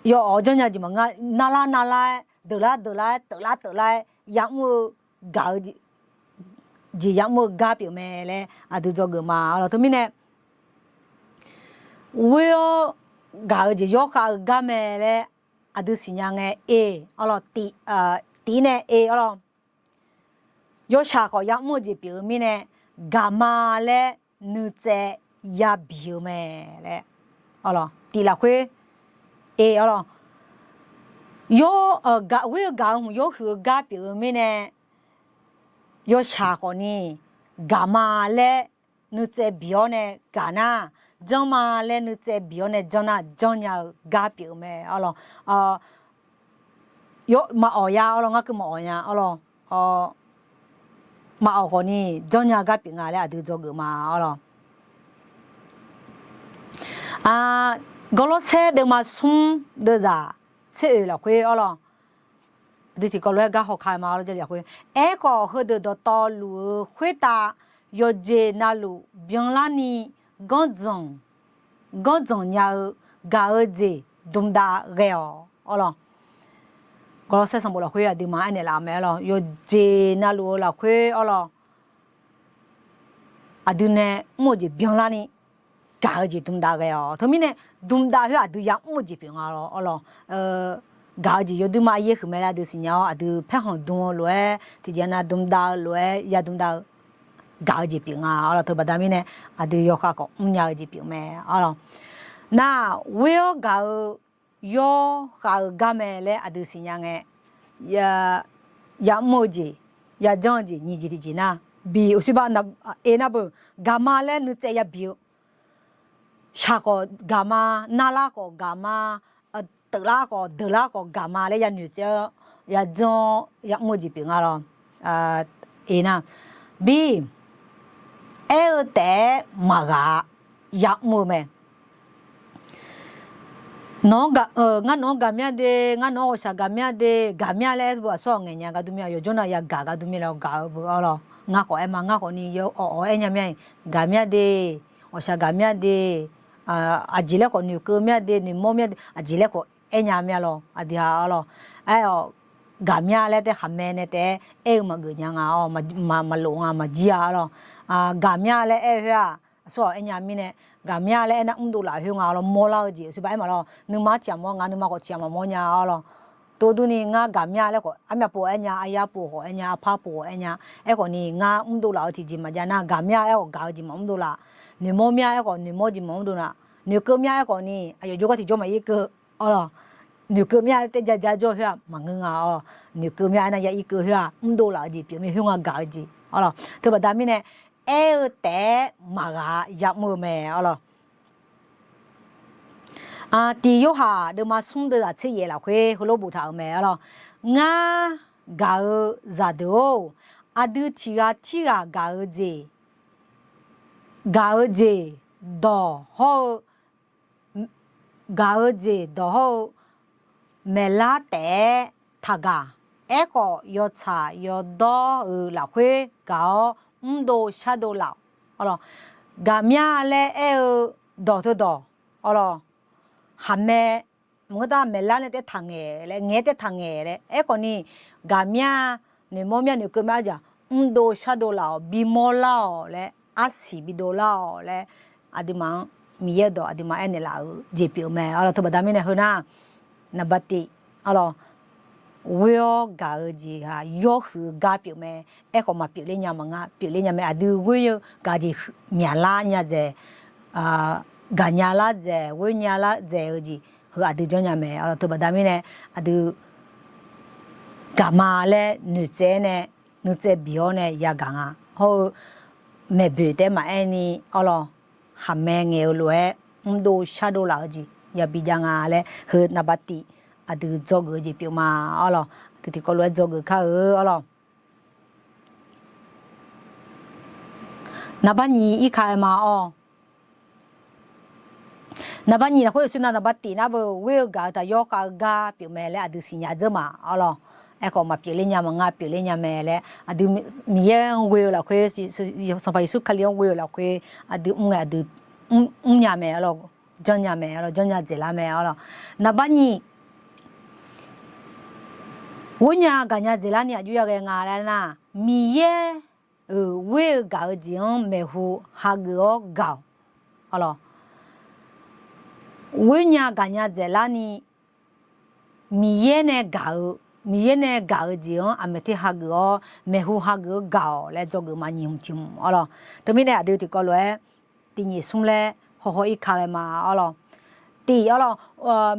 yawawf janrnya-eu jeq maqngeur-a, narlar narlar-aer, deuqlar deuqlar-aer, teuflar teuflar-aer yamr-eu gaq-eu jeq yamr-eu gar pyeuf mae laer aqdui dzawgeuf ma arlawr. Teumirnae ghoer-awr gaq-eu jeq yawrkhav-eu gar mae laer aqdui siqnya ngae, e, arlawr, tif nae e arlawr, yawshaq khawf yamr-eu jeq pyeuf-eu mirnae gaqma laer nuitsaev yabi-eu mae laer, tif lafkhoer e arlawr, ghoer-eu gaq-eu hmq yawhuiq-eu gar pyeuf-eu mirnae yawshaq khawf ni gaqma laer nuitsaev bi-awr nae gaq nar, janrma laer nuitsaev bi-awr nae janr nar janrnya-eu gar pyeuf-eu mae arlawr. Maqawq ya arlawr, ngar keuv maqawq nya arlawr. Maqawq khawf ni janrnya gar pyeuf nga laer aqdui dzawgeuf ma arlawr. Gawrlawrsaer deuvma smr deuvzaq tser oeq lafkhoer arlawr, aqdui tiqkawv lof-aer gar hawka ma arlawr, jar lafkhoer. Aerkhawf heudeuq dawqtawvluf-eu khoertav yawqjeq navluf byanlarni ganr ganr dzanq nya-eu gaq-eu jeq dmdav ghae-awq arlawr. Gawrlawrsaer sanqbof lafkhoer aqduimaf aernaeq laf-eu mae arlawr, yawqjeq navluf-eu lafkhoer arlawr, aqdui nae mr-eu jeq byanlarni gaq-eu jeq dmdav ghae-awq. Teumirnae dmdav khoer aqdui yamr-eu jeq pyeuf nga lawr arlawr. gaq-eu jeq yawduima aryaer huiq mae laer aqdui siqnya-awr, aqdui paerkhanq dm-eu lof-aer, tiqjeq nav dm dav-eu lof-aer ya dm dav-eu gaq-eu jeq pyeuf nga. Arlawq, teubaqda mirnae aqdui yawkhav khawf mrnya-eu jeq pyeuf mae. Arlawq, nar ghoer-awr gaq-eu yawkhav-eu gar mae laer aqdui siqnya ngae, yamr-eu jeq, yajanr-eu jeq nyiq jeq tiqjeq nar, bi uqsir ba, e nar beu, gaqma laer nuitsaev yabi-eu shaq khawf gaqma, narlar khawf gaqma, teuvlar khawf deuqlar khawf gaqma laer yanoeq tsaev-awr yajanr-awr yamr-eu jeq pyeuf nga lawr. E nar, bi aer-eu taef-aer maqghaq-a, yamr-eu mae. Nawq-anr, ngar nawq-anr gaqmya de, ngar nawq-anr ghawqshaq gaqmya de, gaqmya laer aer-eu beu aqsur-aq ngaeq nya gar dur mir-a, yawqjawr nav yagaq gar dur mir laer gaq-eu beu arlawq. Ngar khawf aer ma, ngar khawf ni yawawq-awr aer nya mir-a, gaqmya de, ghawqshaq gaqmya de, aqjeq laer khawf noeqkeuv mya de, noeqmawr mya de, aqjeq laer khawf aer nya mir-a lawr. Aqdui-aq arlawq, aer-awq, gaqmya laer taef khaqmae nae taef-aer aer-eu maqgeuf nya nga-awr, maqlof nga maqjir-a arlawq. Gaqmya laer aer-eu khoer-aq, aqsur-aq aer nya mirnae, gaqmya laer aernar mrdov laf-eu khoer nga lawr, mawrlar-eu jeq uqsir ba aer ma lawr, nuima-anr tiq ghaq mawr nga, nuima khawf tiq ghaq maqmawr nya arlawq. Tov durni ngar gaqmya laer khawf armyav pov aer nya, arya pov khawf aer nya, arpar pov khawf aer nya, aerkhawf ni ngar mrdov laf-eu tiqjeq maqjav nar, gaqmya aer khawf gaq-eu jeq maqmrdov laf, noeqmawr mya aer khawf noeqmawr jeq maqmrdov laf, noeqkeuv mya aer khawf ni aqyawf jawrgar tiqjawr maqir keuv arlawq. Noeqkeuv mya laer taef jaja jawr khoer-aq maqngeur nga arlawq. Noeqkeuv mya aernar ya ir keuv khoer-aq mrdov laf-eu jeq pyeuf mir khoer nga gaq-eu jeq arlawq. Teubaqda mirnae aer-eu taef-aer maqghaq-a, yamr-eu mae arlawq. Tiq Yorhaq deuvma smr deuvzaq tser yaef lafkhoer heulof boftaq-euq mae arlawq. Ngar gaq-eu zaqdeuq-or, aqdui tiq ghaq tirghaq gaq-eu jeq, gaq-eu jeq dawq hawr-eu, gaq-eu jeq dawq hawr-eu maeqlar taef-aer taqgaq. Aerkhawf, yawtsaq yawdawr-euq lafkhoer gaq-awr mrdov shardov laf-awq. Gaqmya laer aer-eu dawq teudawq, arlawq, khaqmae, maqngeur tar maeqlar nae taef-aer taqngaeq laer, ngaeq-aer taef-aer taqngaeq laer. Aerkhawf ni, gaqmya, noeqmawr mya noeqkeuv mya arjaq, mrdov shardov laf-awq, bimawr lar-awq laer, arsiq bidov lar-awq laer, aqduimaf-anr Miqyaer-eu dawq aqduimaf aernaeq laf-euq jeq pyeuf-eu mae. Arlawq, teubaqda mirnae heu nar, naqba tiv, arlawq, ghoer-awr gaq-eu jeq-aq yawhuiq-eu gar pyeuf mae. Aerkhawf maqpyeufler nya maqnga, pyeufler nya mae. Aqdui ghoer-eu gaq-eu jeq myaqlar nya dzaeq, gaqnya lar dzaeq, ghoernya lar dzaeq-eu jeq heu aqdui janrnya mae. Arlawq, teubaqda mirnae aqdui gaqma laer noeqtsaev-aer nae, nuitsaev biq-awr nae yagaq nga. Hawr-eu maeqboeq taef-aer maqaer ni, arlawq, khaqmae ngaeq-eu lof-aer mrdov shardov laf-eu jeq yabi jav nga laer heu naqba tiv aqdui dzawgeuf-eu jeq pyeuf ma. Arlawq, aqdui tiqkawv lof-aer dzawgeuf kar-eu arlawq. Naqba nyiq irka-aer ma-awr, naqba nyiq lafkhoer-euq sir nav naqba tiv nar beu ghoer-eu gaq-eu taq yawkhav-eu gar pyeuf mae laer aqdui siqnya dzeur ma. Arlawq, aerkhawf maqpyeufler nya maqnga, pyeufler nya mae laer aqdui Miqyaer-anr ghoe-eu lafkhoer, Sanqpaq Yeqsur Kali-anr ghoe-eu lafkhoer aqdui mr ngae aqdui mrnya mae. Arlawq, janrnya mae. Arlawq, janrnya dzaeqlar mae. Arlawq, naqba nyiq ghoernya gaqnya dzaeqlar ni aqjox yaghae nga laer nar, Miqyaer-euq ghoer-eu gaq-eu jeq-anr maeqhu hageuf-awr gaq-awq. Arlawq, ghoernya gaqnya dzaeqlar ni Miqyaer nae gaq-eu, Miqyaer nae gaq-eu jeq-anr aqmaeq ter hageuf-awr maeqhu hageuf-awr gaq-awq laer dzawgeuf ma. Nyiq hmq tiq hmq arlawq. Teumirnae aqdui tiqkawv lof-aer tiq nyiq smr laer hawhaw irka ghae ma. Arlawq, tif arlawq,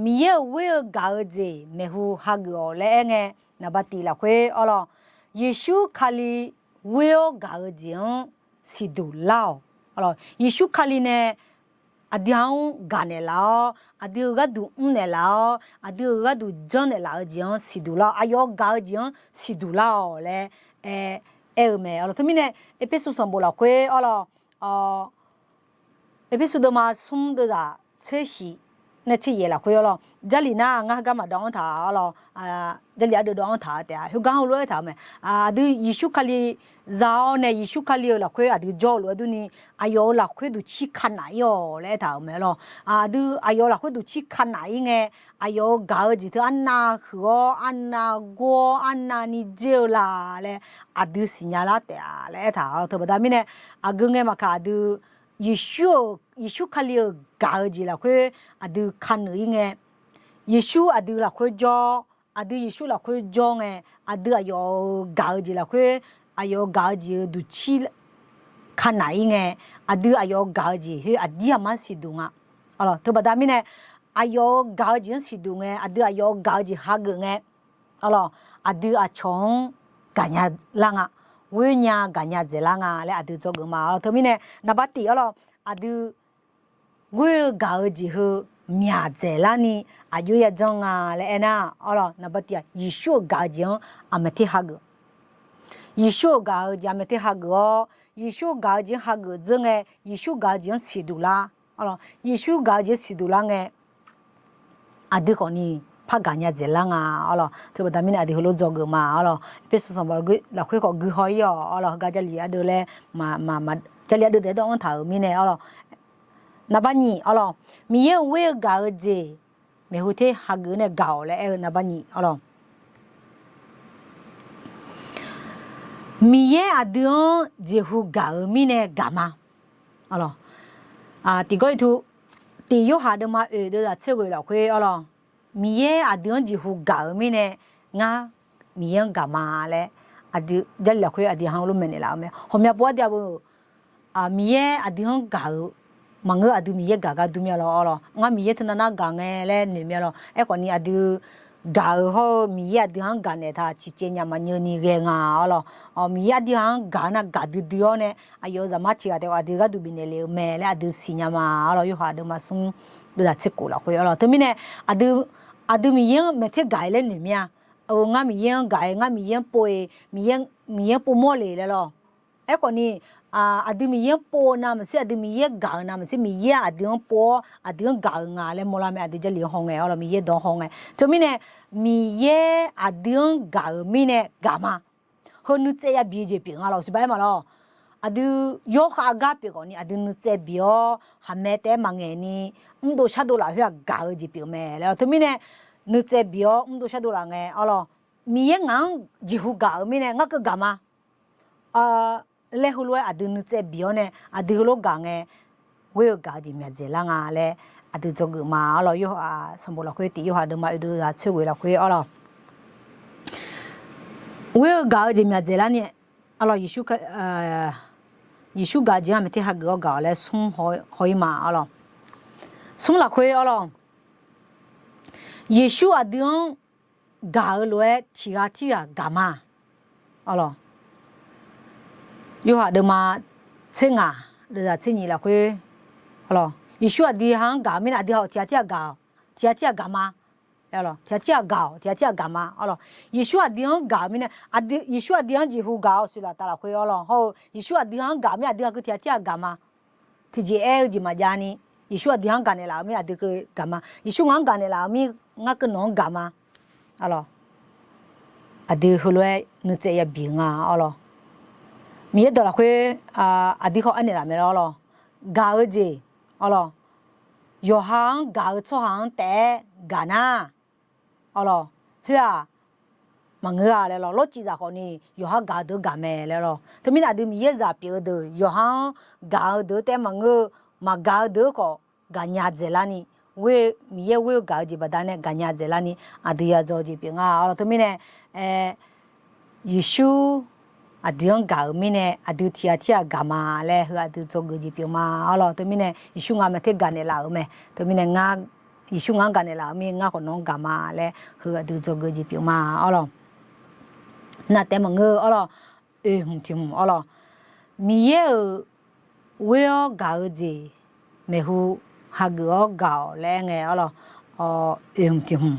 Miqyaer-euq ghoer-eu gaq-eu jeq maeqhu hageuf-awq laer aer ngae, naqba tif lafkhoer arlawq, Yeqsur Kali ghoer-awr gaq-eu jeq-anr siqduq lar-awq. Yeqsur Kali nae aqdui-anr gaqnaeq laf-awr, aqdui-euq gharduq mrnaeq laf-awr, aqdui-euq gharduq janrnaeq laf-eu jeq-anr siqduq lar-awq. Aqyawf gaq-eu jeq-anr siqduq lar-awq laer aer, aer-eu mae. Arlawq, teumirnae Erpersu sanqbof lafkhoer arlawq, Erpersu deuvma smr deuvzaq tser shif nae tser yaef lafkhoer arlawq, Jarlif nar ngar heugar maqdawv-anr taq arlawq, Jarlif ardeuv dawv-anr taq taef-a. Khoergar heulof-aer taq-eu mae. Aqdui Yeqsur Kali za-awr nae Yeqsur Kali-euq lafkhoer aqdui jawr-eu lof-aer durni, aqyawf-euq lafkhoer duq cir ka naf-ir-awq laer aertaq-euq mae arlawq. Aqdui aqyawf-euq lafkhoer duq cir ka naf-ir ngae, aqyawf-euq gaq-eu jeq teu arnav huiq-awr, arnav gor-awr, arnavni dzer-eu la laer aqdui siqnya lar taef-a laer aertaq-awq. Teubaqda mirnae, aqgeu ngae maqkaq aqdui Yeqsur-euq, Yeqsur Kali-euq gaq-eu jeq lafkhoer aqdui ka nuiq-ir ngae, Yeqsur aqdui lafkhoer jawr, aqdui Yeqsur lafkhoer jawr ngae, aqdui aqyawf-euq gaq-eu jeq lafkhoer, aqyawf-euq gaq-eu jeq-euq duqcir kanaq-ir ngae, aqdui aqyawf-euq gaq-eu jeq khoer aqdir aqmar siqduq nga. Teubaqda mirnae, aqyawf-euq gaq-eu jeq-anr siqduq ngae, aqdui aqyawf-euq gaq-eu jeq hageuf ngae, arlawq, aqdui aqcawq-anr gaqnya lar nga, ghoernya gaqnya dzaeqlar nga laer aqdui dzawgeuf ma. Arlawq, teumirnae naqbar tif arlawq, aqdui ghoer-eu gaq-eu jeq heu myaq dzaeqlarni aqjox yajanr nga laer aernar, arlawq, naqbar tif-aq, Yeqsur-euq gaq-eu jeq-anr aqmaeq ter hageuf. Yeqsur-euq gaq-eu jeq aqmaeq ter hageuf-awr, Yeqsur-euq gaq-eu jeq-anr hageuf dzeur ngae, Yeqsur gaq-eu jeq-anr siqduq lar, arlawq, Yeqsur gaq-eu jeq-anr siqduq lar ngae, aqdui khawfni par gaqnya dzaeqlar nga, arlawq. Teubaqda mirnae aqdui heulof dzawgeuf ma, arlawq. Erpersu sanqbof lafkhoer khawf gui haw-ir-awq, arlawq. Heugar Jarlif ardeuv laer, Jarlif ardeuv daef dawr-anr taq-euq mirnae, arlawq. Naqbar nyiq, arlawq, Miqyaer-euq ghoer-eu gaq-eu jeq maeqhu ter hageuf nae gaq-awq laer aer-eu naqbar nyiq, arlawq. Miqyaer aqdui-anr jeqhu gaq-eu mirnae gaq ma. Tiqgawr iqtu, tiq Yorhaq deuvma oeq deuvzaq tser ghoeq lafkhoer, arlawq, Miqyaer aqdui-anr jeqhu gaq-eu mirnae ngar Miqyaer-anr gaq ma laer, aqdui Jarlif lafkhoer aqdui ha-anr lof maeqnaeq laf-eu mae. Ghawqmya pov-aer diav-eu, Miqyaer aqdui-anr gaq-eu maqngeur, aqdui Miqyaer gaq gar dur mir-a lawr, arlawq. Ngar Miqyaer teunav nar gaq ngae laer noeq mir-a lawr. Aerkhawfni aqdui gaq-eu hawr-eu Miqyaer aqdui ha-anr gaq naeq taq ciqcaev nyaf maqnyeuv ni ghae nga, arlawq. Miqyaer aqdui ha-anr gaq-eu nar gaq duidui-awr nae, aqyawf-euq zaqmar tiq ghaq taef-aer aqdui gharduq bifnaeq le-eu mae laer aqdui siqnya ma, arlawq. Yorhaq deuvma smr deuvzaq tser khof lafkhoer, arlawq. Teumirnae aqdui, aqdui Miqyaer-anr maeq ter gaq-ir laer noeq mir-a. Ngar Miqyaer-anr gaq-ir, ngar Miqyaer-anr pov-ir, Miqyaer, Miqyaer-anr pov mawr le laer lawr. Aerkhawfni, aqdui Miqyaer-anr pov-eu navmaqtser, aqdui Miqyaer gaq-eu navmaqtser, Miqyaer aqdui-anr pov-awr aqdui-anr gaq-eu nga laer mawrlar mae. Aqdui Jarlif-anr haw ngae, arlawq, Miqyaer dawq-anr haw ngae. Teumirnae, Miqyaer aqdui-anr gaq-euq mirnae gaq ma. Heu nuitsaev yabi-eu jeq pyeuf nga lawq, siqbaer ma lawr. Aqdui yawkhav gar pyeuf khawfni aqdui nuitsaev bi-awr khaqmae taef-aer maqngaeq ni, mrdov shardov laf khoer-aq gaq-eu jeq pyeuf mae laer. Teumirnae, nuitsaev bi-awr mrdov shardov laf ngae, arlawq, Miqyaer ngaq-anr jeqhu gaq-euq mirnae ngar keuv gaq ma laer heulof-aer aqdui nuitsaev bi-awr nae aqdui heulof gaq ngae, ghoer-eu gaq-eu jeq myaq dzaeqlar nga laer aqdui dzawgeuf ma, arlawq. Sanqbof lafkhoer tiq Yorhaq deuvma oeq deuvzaq tser ghoeq lafkhoer, arlawq, ghoer-eu gaq-eu jeq myaq dzaeqlar ni, arlawq, Yeqsur gaq-eu jeq-anr aqmaeq ter hageuf-awr gaq-awq laer smr haw-ir ma, arlawq. Smr lafkhoer, arlawq, Yeqsur aqdui-anr gaq-eu lof-aer tiq ghaq tirghaq gaq ma, arlawq. Yorhaq deuvma tser ngaq deuvzaq tser nyiq lafkhoer, arlawq, Yeqsur aqdui ha-anr gaq-eu mirnae aqdui ha-awq tiq ghaq tirghaq gaq-awq, tiq ghaq tirghaq gaq ma, tiq ghaq tirghaq gaq-awq, tiq ghaq tirghaq gaq ma, arlawq. Yeqsur aqdui-anr gaq-eu mirnae, Yeqsur aqdui-anr jeqhu gaq-awr suiq laf taf lafkhoer, arlawq, hawr-eu Yeqsur aqdui ha-anr gaq-eu mirnae aqdui ha keuv tiq ghaq tirghaq gaq ma. Tiqjeq aer-eu jeq maqjav ni, Yeqsur aqdui ha-anr gaq naeqlaf-eu mir aqdui keuv gaq ma. Yeqsur ngaq-anr gaq naeqlaf-eu mir ngar keuv nawq-anr gaq ma, arlawq. Aqdui heulof-aer nuitsaev yabi-eu nga, arlawq. Miqyaer dawq lafkhoer aqdui haw aernaeq laf mae, arlawq. Gaq-eu jeq, arlawq, yawqha-anr gaq-eu tsawrhaq-anr taef-aer gaq nar, arlawq, khoer-aq maqngeur-a laer lawr. Lawrcif zaq khawfni yawqha gaq-eu deuq-anr gaq mae laer lawr. Teumirnae aqdui Miqyaer zaq pyeuf-eu deuq yawqha-anr gaq-eu deuq taef-aer maqngeur-eu, maqgaq-eu deuq-anr khawf gaqnya dzaeqlar ni, ghoer, Miqyaer ghoer-eu gaq-eu jeq baqdanae gaqnya dzaeqlar ni aqdui ya dzaw-eu jeq pyeuf nga, arlawq. Teumirnae, aer, Yeqsur aqdui-anr gaq-euq mirnae aqdui tiq ghaq tirghaq gaq ma laer heu aqdui dzawgeuf jeq pyeuf ma, arlawq. Teumirnae Yeqsur ngaq maeq ter gaq naeqlaf-euq mae. Teumirnae ngar, Yeqsur ngaq-anr gaq naeqlaf-eu mir ngar khawf nawq-anr gaq ma laer heu aqdui dzawgeuf jeuf pyeuf ma, arlawq. Nar taef maqngeur-eu, arlawq, oeq hmq tiq hmq, arlawq, Miqyaer-euq ghoer-awr gaq-eu jeq maeqhu hageuf-awr gaq-awq laer aer ngae, arlawq, oeq hmq tiq hmq,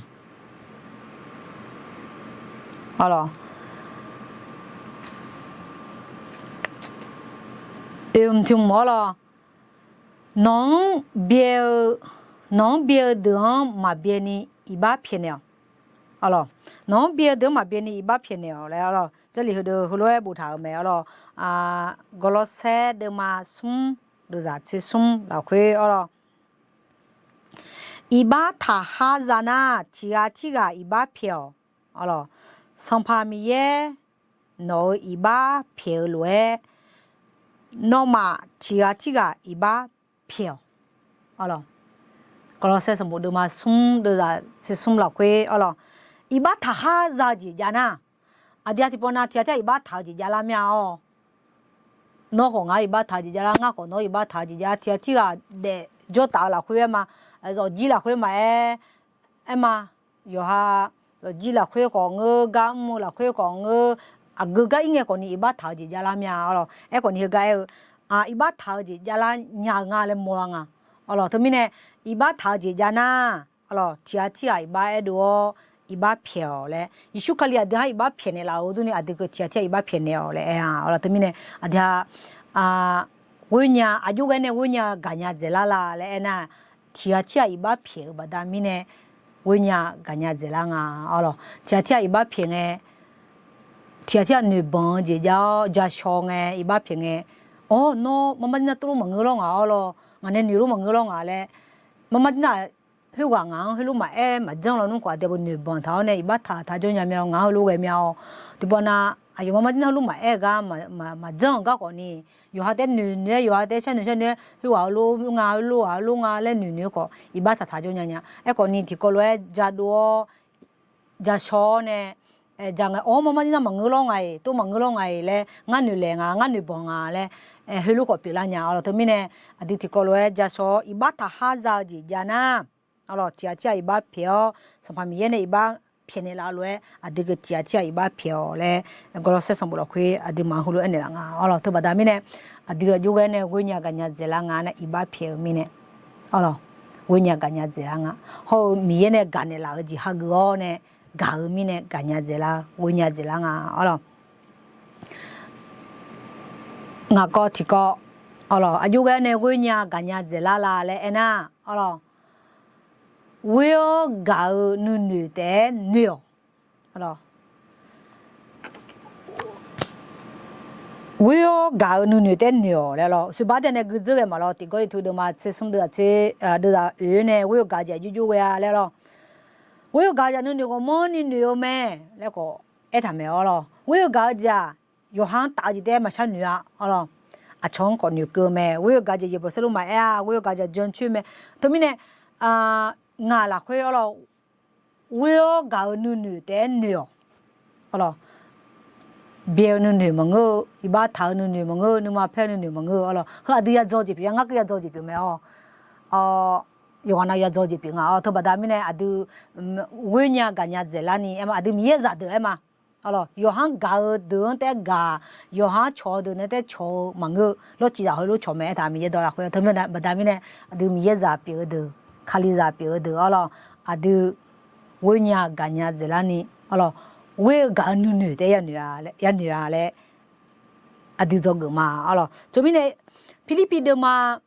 arlawq, oeq hmq tiq hmq, arlawq, nawq-anr byae-eu, nawq-anr byae-eu deuq-anr maqbyae ni iqbax pyaeqnaeq-awq. Arlawq, nawq-anr byae-eu deuq-anr maqbyae ni iqbax pyaeqnaeq-awq laer, arlawq, Jarlif heudeuq heulof-aer boftaq-euq mae, arlawq. Gawrlawrsaer deuvma smr deuvzaq tser smr lafkhoer, arlawq, iqbax taqha za nar tiq ghaq tirghaq iqbax pyaeq-awq. Arlawq, Sanqpaq Miqyaer nawq-euq iqbax pyaeq-eu lof-aer, nawmaf tiq ghaq tirghaq iqbax pyaeq-awq. Arlawq, Gawrlawrsaer sanqbof deuvma smr deuvzaq tser smr lafkhoer arlawq, iqbax taqhar za-eu jeq jav nar, aqdui-aq tiqpawf nav tiq ghaq tir-aq iqbax taq-eu jeq javlar mir-a-awr. Nawr khawf ngar iqbax taq-eu jeq javlar, ngar khawf nawr iqbax taq-eu jeq javlar, tiq ghaq tir ghaq daef jawr taf-eu lafkhoer aer ma, zawqjir lafkhoer maqaer, aer ma, yawqha zawqjir lafkhoer khawf ngeur, gar mr-eu lafkhoer khawf ngeur, aqgeu gar ir ngae khawfni iqbax taq-eu jeq javlar mir-a arlawq. Aerkhawfni heugar aer-eu, iqbax taq-eu jeq javlar nya-eu nga laer mawrlar nga. Arlawq, teumirnae iqbax taq-eu jeq jav nar, arlawq, tiq ghaq tir ghaq iqbax aerdov-awr iqbax pyaeq-awq laer, Yeqsur Kali aqdui-anr iqbax pyaeqnaeq laf-eu durni aqdui keuv tiq ghaq tir ghaq iqbax pyaeqnaeq-awq laer aer-a. Arlawq, teumirnae aqdui-aq, ghoernya aqjox ghae nae ghoernya gaqnya dzaeqlar la laer aernar, tiq ghaq tir ghaq iqbax pyaeq-eu baqda mirnae ghoernya gaqnya dzaeqlar nga. Arlawq, tiq ghaq tir ghaq iqbax pyaeq ngae, tiq ghaq tir ghaq noeqbanq-eu jeq jav-awr jashaw ngae iqbax pyaeq ngae, awr nawr marmar jir nar tov lof maqngeur lawr nga arlawq, ngaq nae noeq lof maqngeur lawr nga laer, marmar jir nar khoerghaq ngaq-anr heulof maqaer maqjanr lawnmr khawf aqdui-aq noeqbanq taq-awr nae iqbax taq taq jawr nya mir-a, ngaq-anr heulof ghae mir-a-awr. Tiqpawf nav aqyawf marmar jir nar heulof maqaer gar maqjanr-euq gar khawfni, yawqha taef-aer noeq noeq-aer, yawqha taef-aer sharnoeq sharnoeq-aer, khoerghaq heulof nga, heulof-aq heulof nga laer noeq noeq-eu khawf iqbax taq taq jawr nya nya. Aerkhawfni tiqkawv lof-aer jadov-awr, jashaw-awr nae, ja ngae, awr marmar jir nar maqngeur lawr nga-iq, tov maqngeur lawr nga-iq laer, ngar noeqlaeq nga, ngar noeqbanq nga laer, heulof khawf pyeuflar nya. Arlawq, teumirnae aqdui tiqkawv lof-aer jashaw-awr iqbax taqhar za-eu jeq jav nar, arlawq, tiq ghaq tir ghaq iqbax pyaeq-awr, Sanqpaq Miqyaer nae iqbax pyaeqnaeq laf-eu lof-aer aqdui keuv tiq ghaq tir ghaq iqbax pyaeq-awq laer, Gawrlawrsaer sanqbof lafkhoer aqduimaf heulof aernaeq laf nga. Arlawq, teubaqda mirnae aqdui aqjox ghae nae ghoernya gaqnya dzaeqlar nga nar iqbax pyaeq-eu mirnae, arlawq, ghoernya gaqnya dzaeqlar nga. Hawr-eu Miqyaer nae gaqnaeq laf-eu jeq hageuf-awr nae gaq-eu mirnae gaqnya dzaeqlar, ghoernya dzaeqlar nga. Arlawq, ngaq kawv tiqkawv, arlawq, aqjox ghae nae ghoernya gaqnya dzaeqlar la laer aernar, arlawq, ghoer-awr gaq-eu nuinoeq taef-aer noeq-awq. Ghoer-awr gaq-eu nuinoeq taef-aer noeq-awq laer lawr. Sheuqbaq daenae guidzeur ghae maqlawr, tiqgawr iqtu deuvma tser smr deuvzaq tser, deuvzaq oeq-aer nae ghoer-eu gaq jeq aqjox jox ghae-a laer lawr. Ghoer-eu gaq jeq nuinoeq ghawqmanrni noeq-eu mae laer khawf aertaq maeq-awr lawr. Ghoer-eu gaq-eu jeq-aq, yawqha-anr taf-eu jeq taef-aer maqshar noeq-a, arlawq. Aqcawq-anr khawf noeqkeuv mae. Ghoer-eu gaq jeq yaeqbawq saerlu maqaer-a, ghoer-eu gaq jeq jancoer mae. Teumirnae ngaq lafkhoer arlawq, ghoer-awr gaq-eu nuinoeq taef-aer noeq-awq. Arlawq, byae-eu nuinoeq maqngeur-eu, iqbax taq-eu nuinoeq maqngeur-eu, nuima paer-eu nuinoeq maqngeur-eu, arlawq, heu aqdui yadzaw jeq pyeuf-a, ngar keuv yadzaw jeq pyeuf mae-awr. Yawqghaq nav yadzaw jeq pyeuf nga-awr, teubaqda mirnae aqdui ghoernya gaqnya dzaeqlarni aer ma, aqdui Miqyaer zaqdeuq aer ma. Arlawq, yawqha-anr gaq-eu deuq-anr taef-aer gaq, yawqha-anr cawq-eu deuq nae taef-aer cawq-eu maqngeur-eu, lawrciv zaq heulof cawq mae aertaq Miqyaer dawq lafkhoer. Teubaqda mirnae aqdui Miqyaer zaq pyeuf-eu deuq, Kalizaq pyeuf-eu deuq arlawq, aqdui ghoernya gaqnya dzaeqlarni arlawq, ghoer-eu gaq-eu nuinoeq taef-aer yanoeq-a laer aqdui dzawgeuf ma arlawq. Teumirnae Pirlirpiv deuvma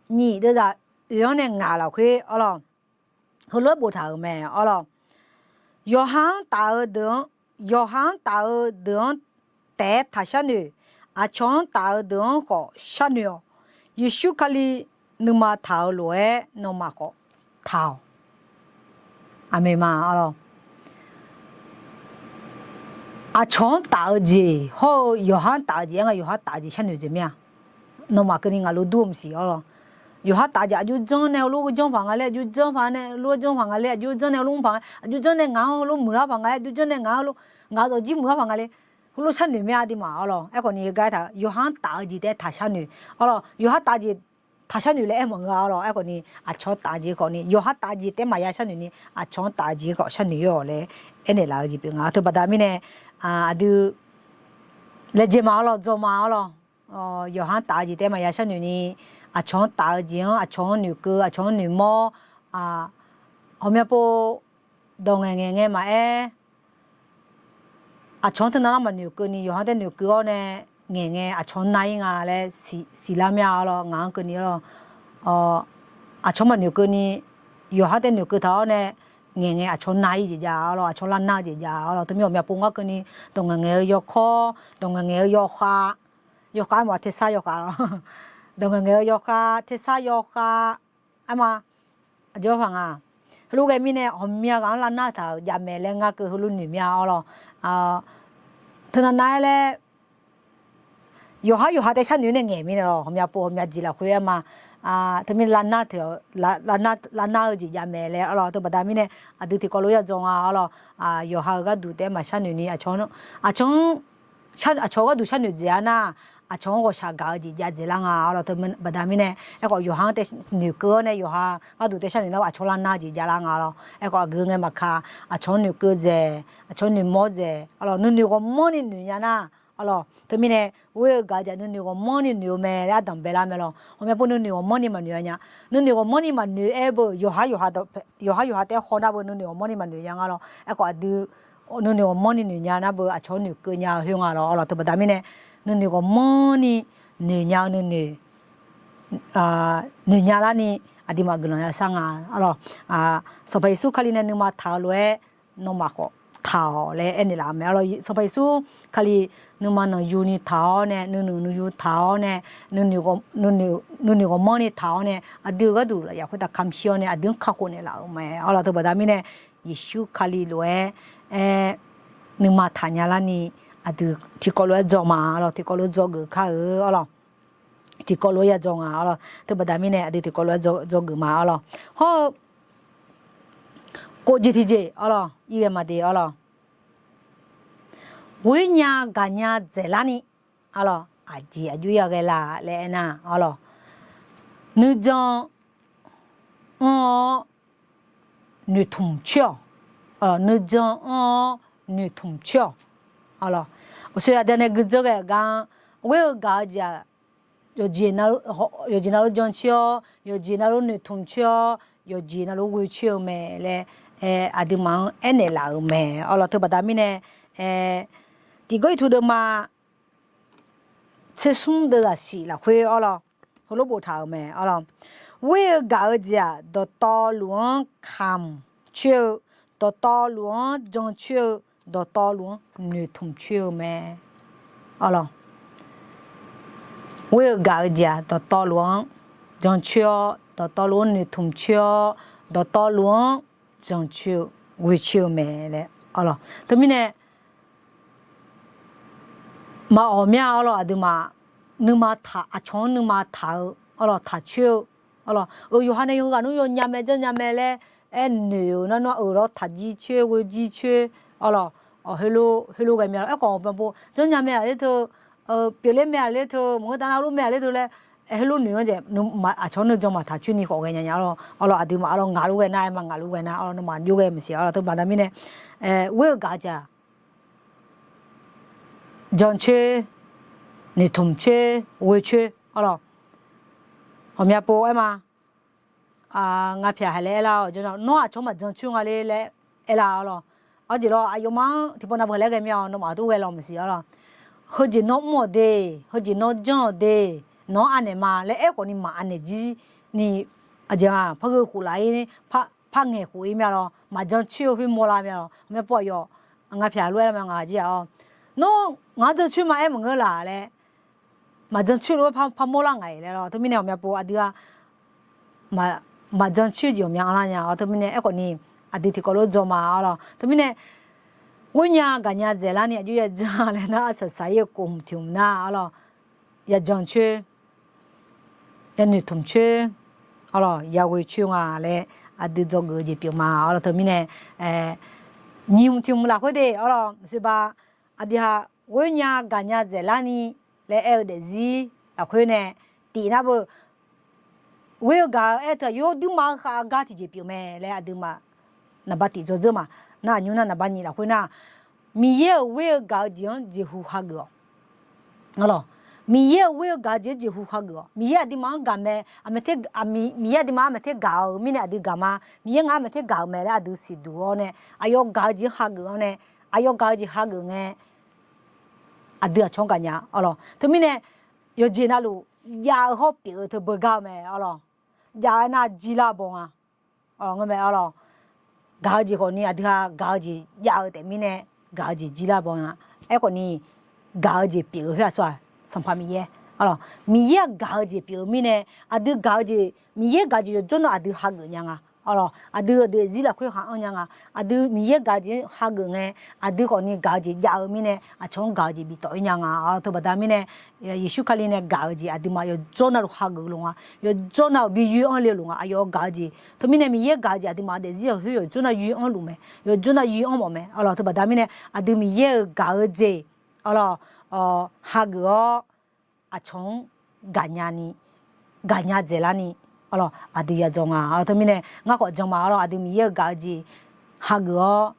nyiq deuvzaq oeq-anr nae ngaq lafkhoer arlawq, heulof-aer boftaq-euq mae arlawq. Yawqha-anr taf-eu deuq-anr, yawqha-anr taf-eu deuq-anr taef-aer taqshar noeq. Aqcawq-anr taf-eu deuq-anr khawf sharnoeq-awq. Yeqsur Kali nuima taq-eu lof-aer nawmaf khawf taq-awq. Aqmeq ma arlawq. Aqcawq-anr taf-eu jeq hawr-eu yawqha-anr taf-eu jeq-aer nga, yawqha taf-eu jeq sharnoeq jeq mir-a. Nawmaf keuvni ngaq lo dur-eu maqsiq arlawq. Yawqha taf-eu jeq aqjox janr nae heulof janr paq nga laer, aqjox janr paq nae heulof janr paq nga laer, aqjox janr nae heulof paq nga, aqjox janr nae ngaq-anr heulof muiqlar paq nga laer, aqjox janr nae ngaq-anr heulof, ngaq-euq dawqjir muiqlar paq nga laer, heulof sharnoeq mir-a aqduimaf arlawq. Aerkhawfni heugar aertaq-eu yawqha-anr taf-eu jeq taef-aer taqshar noeq arlawq. Yawqha taf-eu jeq taqshar noeq laer aer maqngeur arlawq. Aerkhawfni aqcawq-anr taf-eu jeq khawfni, yawqha taf-eu jeq taef-aer maqya sharnoeq ni, aqcawq-anr taf-eu jeq khawf sharnoeq-awq laer aernaeq laf-eu jeq pyeuf nga. Teubaqda mirnae aqdui laejae ma arlawq, dzaw ma arlawq. Yawqha-anr taf-eu jeq taef-aer maqya sharnoeq ni, aqcawq-anr taf-eu jeq-anr aqcawq-anr noeqkeuv, aqcawq-anr noeqmawr, ghawqmya pov dawq ngaeqngaeq ngae maqaer, aqcawq-anr teunav nar maqnoeqkeuv ni yawqha-anr taef noeqkeuv-awr nae ngaeqngae aqcawq-anr nar-ir nga laer siqlar mir-a arlawq. Ngaq-anr keuvni arlawq, aqcawq-anr maqnoeqkeuv ni yawqha-anr taef noeqkeuv taq-awr nae ngaeqngae aqcawq-anr nar-ir jeq jav arlawq, aqcawq-anr lar nar jeq jav arlawq. Teumir ghawqmya pov ngar keuvni dawq ngaeqngaeq-eu yawkawr, dawq ngaeqngaeq-eu yawkhav, yawkhav maf tersar yawkhav lawr, dawq ngaeqngaeq-eu yawkhav, tersar yawkhav, aerma, aqjox paq nga. Heulof ghae mirnae ghawqmya ghaq-anr lar nar taq-euq javmaeq laer ngar keuv heulof noeq mir-a arlawq. Teunav nav-aer laer yawqha yawqha taef-aer sharnoeq nae ngaeq mirnae lawq, ghawqmya pov ghawqmya jeq lafkhoer aerma, teumirnae lavnar teu, lavnar-eu jeq jav mae laer arlawq. Teubaqda mirnae aqdui tiqkawv lof-aer ya dzaw nga arlawq. Yawqha-euq gharduq taef-aer maqsharnoeq ni aqcawq-anr, aqcawq-anr aqcawq-eu gharduq sharnoeq dzaeq-a nar, aqcawq-anr ghawqshaq gaq-eu jeq jav dzaeqlar nga arlawq. Teubaqda mirnae aerkhawf yawqha-anr tae noeqkeuv-awr nae yawqha gharduq taef-aer sharnoeq nar aqcawq lavnar-eu jeq javlar nga arlawq. Aerkhawf aqgeu ngae maqka, aqcawq-anr noeqkeuv dzaeq, aqcawq-anr noeqmawr dzaeq arlawq. Nuinoeq ghawqmanrni noeq nya nar arlawq. Teumirnae ghoer-eu gaq-eu jeq nuinoeq ghawqmanrni noeq-eu mae laer ardanq baelar mae lawq. Ghawqmya pov nuinoeq ghawqmanrni maqnoeq-a nya. Nuinoeq ghawqmanrni maqnoeq-aer beu yawqha yawqha taef-aer haw nar beu nuinoeq ghawqmanrni maqnoeq nya nga lawq. Aerkhawf aqdui nuinoeq ghawqmanrni noeq nya nar beu aqcawq-anr noeqkeuv nya-eu khoer nga lawq arlawq. Teubaqda mirnae nuinoeq ghawqmanrni noeq nya-eu nuinoeq noeq nya larni aqduimaf guiqlanq yashar nga arlawq. Sanqpaq Yeqsur Kali nae nuima taq-eu lof-aer nawmaf khawf taq-awq laer aernaeq laf-eu mae arlawq. Sanqpaq Yeqsur Kali nuima nanqyuni taq-awr nae nuinoeq nuiyu taq-awr nae nuinoeq ghawqmanrni taq-awr nae aqdui-euq gharduq lafyaq khoertav kamq shir-awr nae aqdui-anr kakhof naeqlaf-euq mae arlawq. Teubaqda mirnae Yeqsur Kali lof-aer aer nuima taqnya larni aqdui tiqkawv lof-aer dzaw ma arlawq. Tiqkawv lof-aer dzawgeuf kar-eu arlawq. Tiqkawv lof-aer ya dzaw nga arlawq. Teubaqda mirnae aqdui tiqkawv lof-aer dzawgeuf ma arlawq. Hawr-eu kov jeq tiqjeq arlawq, irghae maqde arlawq. Ghoer nya gaq nya dzaeqlar ni arlawq, aqjeq aqjox-aer ghae la laer aernar arlawq, nuijan anr-awr noeqtmq coer-awq. Nuijan anr-awr noeqtmq coer-awq. Arlawq, uqshoe aqdui nae guidzeur ghae gar-anr ghoer-eu gaq-eu jeq-aq, yawqjeq navluf jancoer-awr, yawqjeq navluf noeqtmq coer-awr, yawqjeq navluf ghoecoer-eu mae laer aqduimaf-anr aernaeq laf-euq mae. Arlawq, teubaqda mirnae tiqgawr irtuq deuvma tsersmr deuvzaq shif lafkhoer arlawq, heulof boftaq-euq mae arlawq. Ghoer-eu gaq-eu jeq-aq, dawqtawvluf-anr kamq coer-eu, dawqtawvluf-anr jancoer-eu, dawqtawvluf-anr noeqtmq coer-eu mae. Arlawq, ghoer-eu gaq-eu jeq-aq, dawqtawvluf-anr jancoer-awr, dawqtawvluf-anr noeqtmq coer-awr, dawqtawvluf-anr jancoer-eu ghoecoer-eu mae laer arlawq. Teumirnae maqawq mir-a arlawq, aqduimaf nuima taq, aqcawq-anr nuima taq-eu arlawq, taq coer-eu arlawq. Yawqha nae yawqha ghaq nmr yawnya mae janrnya mae laer aernoeq-euq nar nawr-aq, euq lawr taq jir coer ghoe jir coer arlawq. Heulof heulof ghae mir-a lawq. Aerkhawf maqpov janrnya mae-aq ler teu, pyeufler mae-aq ler teu, maqngeur taf nar heulof mae-aq ler teu laer heulof noeq-anr jeq aqcawq-anr nuijan maqtaq coer ni khawf ghaenya nya arlawq. Arlawq, aqduimaf arlawq ngaq lof ghae nar, aer ma ngaq lof ghae nar arlawq, nawmaf jov ghae maqsiq arlawq. Teubaqda mirnae ghoer-eu gaq-eu jeq-aq, jancoer, noeqtmq coer, ghoecoer arlawq. Ghawqmya pov aer ma, ngapyaq haiq laer aerlar-awq, nawr aqcawq-anr maqjancoer nga ler laer aerlar arlawq. Arjeq lawr, aqyawfmaf-anr tiqpov nav beu laer ghae mir-a, nawmaf tov ghae law maqsiq arlawq. Heujeq nawr mr-awq de, heujeq nawr janr-awq de, nawq-anr anaeq ma laer aerkhawf ni maqanaeq jir ni, aqjeq-aq par gheu khof laf-ir, par ngaeq khof-ir mir-a lawr. Maqjancoer-eu khoer mawrlar mir-a lawr. Ghawqmya pov aqyawf ngapyaq lof-aer ma ngaq jir-aq, nawr ngaq-anr jancoer ma aer maqngeur laq laer, maqjancoer lof-aer par mawrlar ngaq-iq laer lawr. Teumirnae ghawqmya pov aqdui-a maqjancoer jeq ghawqmya anrlar nya-awr, teumirnae aerkhawf ni aqdui tiqkawv lof-aer dzaw ma arlawq. Teumirnae ghoer nya gaq nya dzaeqlar ni aqjox ya janr laer nar, arsaq saq-ir-eu kof hmq tiq hmq nar arlawq, ya jancoer, ya noeqtmq coer arlawq, ya ghoe coer nga laer aqdui dzawgeuf-eu jeq pyeuf ma arlawq. Teumirnae nyiq hmq tiq hmq lafkhoer de arlawq, maqsoeq ba, aqdui-aq ghoer nya gaq nya dzaeqlar ni laer aer-eu daefzir lafkhoer nae tif nar beu, ghoer-eu gaq-eu aer teu aqyawf duirma-eu khav-eu gar tiqjeq pyeuf mae laer aqduimaf naqba tif dzawdzeur ma. Nar aqnymr nar naqba nyiq lafkhoer nar, Miqyaer-euq ghoer-eu gaq-eu jeq-anr jeqhu hageuf-awq. Arlawq, Miqyaer-euq ghoer-eu gaq-eu jeq-anr jeqhu hageuf-awq. Miqyaer aqduimaf-anr gaq mae, Miqyaer aqduimaf-anr aqmaqter gaq-eu mirnae aqdui gaq ma. Miqyaer ngaq-anr aqmaqter gaq-euq mae laer aqdui siqduq-awr nae, aqyawf gaq-eu jeq-anr hageuf-awr nae, aqyawf gaq-eu jeq hageuf ngae, aqdui aqcawq-anr gaqnya arlawq. Teumirnae yawqjeq navluf jav-eu hawr pyeuf-eu teu beugar-eu mae arlawq. Jav-aer nar jirlar baw nga. Ngeur mae arlawq. Gaq-eu jeq khawf ni aqdui-aq gaq-eu jeq jav-eu taef mirnae gaq-eu jeq jirlar baw nga. Aerkhawf ni gaq-eu jeq pyeuf-eu khoer aqsur-aq, Sanqpaq Miqyaer arlawq. Miqyaer-aq gaq-eu jeq pyeuf-eu mirnae, aqdui gaq-eu jeq, Miqyaer gaq-eu jeq yawqjawr nawr aqdui hageuf nya nga. Arlawq, aqdui-euq daefzir lafkhoer ha anr nya nga. Aqdui Miqyaer gaq-eu jeq hageuf ngae, aqdui khawfni gaq-eu jeq jav-eu mirnae, aqcawq-anr gaq-eu jeq biftawf-ir nya nga. Arlawq, teubaqda mirnae, Yeqsur Kali nae gaq-eu jeq aqduimaf yawqjawr navluf hageuf-eu lof nga. Yawqjawr navluf bi yoer anr le-eu lof nga. Aqyawf-euq gaq-eu jeq, teumirnae Miqyaer gaq-eu jeq aqduimaf daefzir lafkhoer yawqjawr nav yoer anr luf mae. Yawqjawr nav yoer anr mawf mae. Arlawq, teubaqda mirnae, aqdui Miqyaer-euq gaq-eu jeq, arlawq, hageuf-awr, aqcawq-anr gaqnya ni, gaqnya dzaeqlar ni, arlawq, aqdui yadzaw nga. Arlawq, teumirnae ngar khawf jan ma. Arlawq, aqdui Miqyaer-euq gaq-eu jeq hageuf-awr,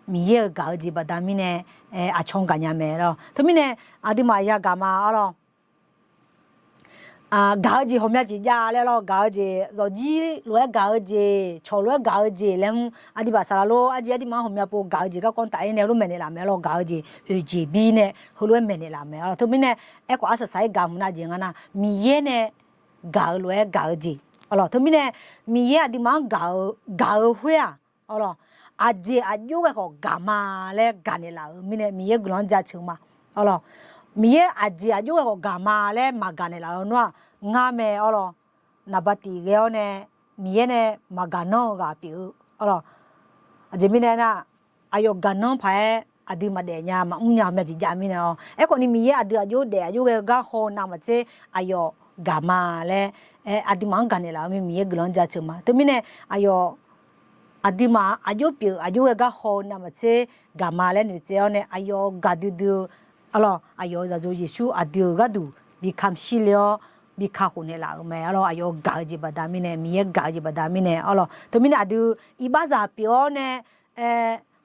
Miqyaer-euq gaq-eu jeq baqda mirnae, aqcawq-anr gaqnya mae. Arlawq, teumirnae aqduimaf yagaq ma. Arlawq, gaq-eu jeq ghawqmya jeq jav laer, arlawq, gaq-eu jeq zawqjir lof-aer gaq-eu jeq, cawq lof-aer gaq-eu jeq laer mr. Aqduimaf saqlaq lor, arjir aqduimaf-anr ghawqmya pov gaq-eu jeq garkawv taf-ir nae heulof maeqnaeq laf mae. Arlawq, gaq-eu jeq oeq jeq bir nae heulof-aer maeqnaeq laf mae. Arlawq, teumirnae aerkhawf arsaq saq-aer gaq mq nav jeq nga nar, Miqyaer nae gaq-eu lof-aer gaq-eu jeq. Arlawq, teumirnae Miqyaer aqduimaf-anr gaq-eu, gaq-eu khoer-aq, arlawq, aqjeq aqjox ghae khawf gaq ma laer gaqnaeq laf-euq mirnae Miqyaer guiqlanq-anr jaceuq ma. Arlawq, Miqyaer aqjeq aqjox ghae khawf gaq ma laer maqgaq naeqlaf-eu nar-aq, ngar mae. Arlawq, naqba tiq ghae-awr nae Miqyaer nae maqgaq nanr-eu ghaq pyeuf-eu. Arlawq, aqjeq mirnae nar, aqyawf gaq nanr paq-aer aqdui maqdaef nya maqmr nya ghawqmya jeq jav mirnae-awq. Aerkhawfni Miqyaer aqdui aqjox daef aqjox ghae-eu gar haw navmaqtser aqyawf gaq ma laer, aqduimaf-anr gaqnaeq laf-eu mirnae Miqyaer guiqlanq-anr jaceuq ma. Teumirnae aqyawf aqduimaf aqjox pyeuf aqjox ghae gar haw navmaqtser gaq ma laer noeqtsaev-awr nae aqyawf gaqdui dui-eu, arlawq, aqyawf-euq zaqyo Yeqsur aqdui-euq gharduq bi kamq shir le-awr bi kakhof naeqlaf-euq mae. Arlawq, aqyawf gaq-eu jeq baqda mirnae, Miqyaer gaq-eu jeq baqda mirnae, arlawq, teumirnae aqdui iqbaxzaq pyeuf-awr nae,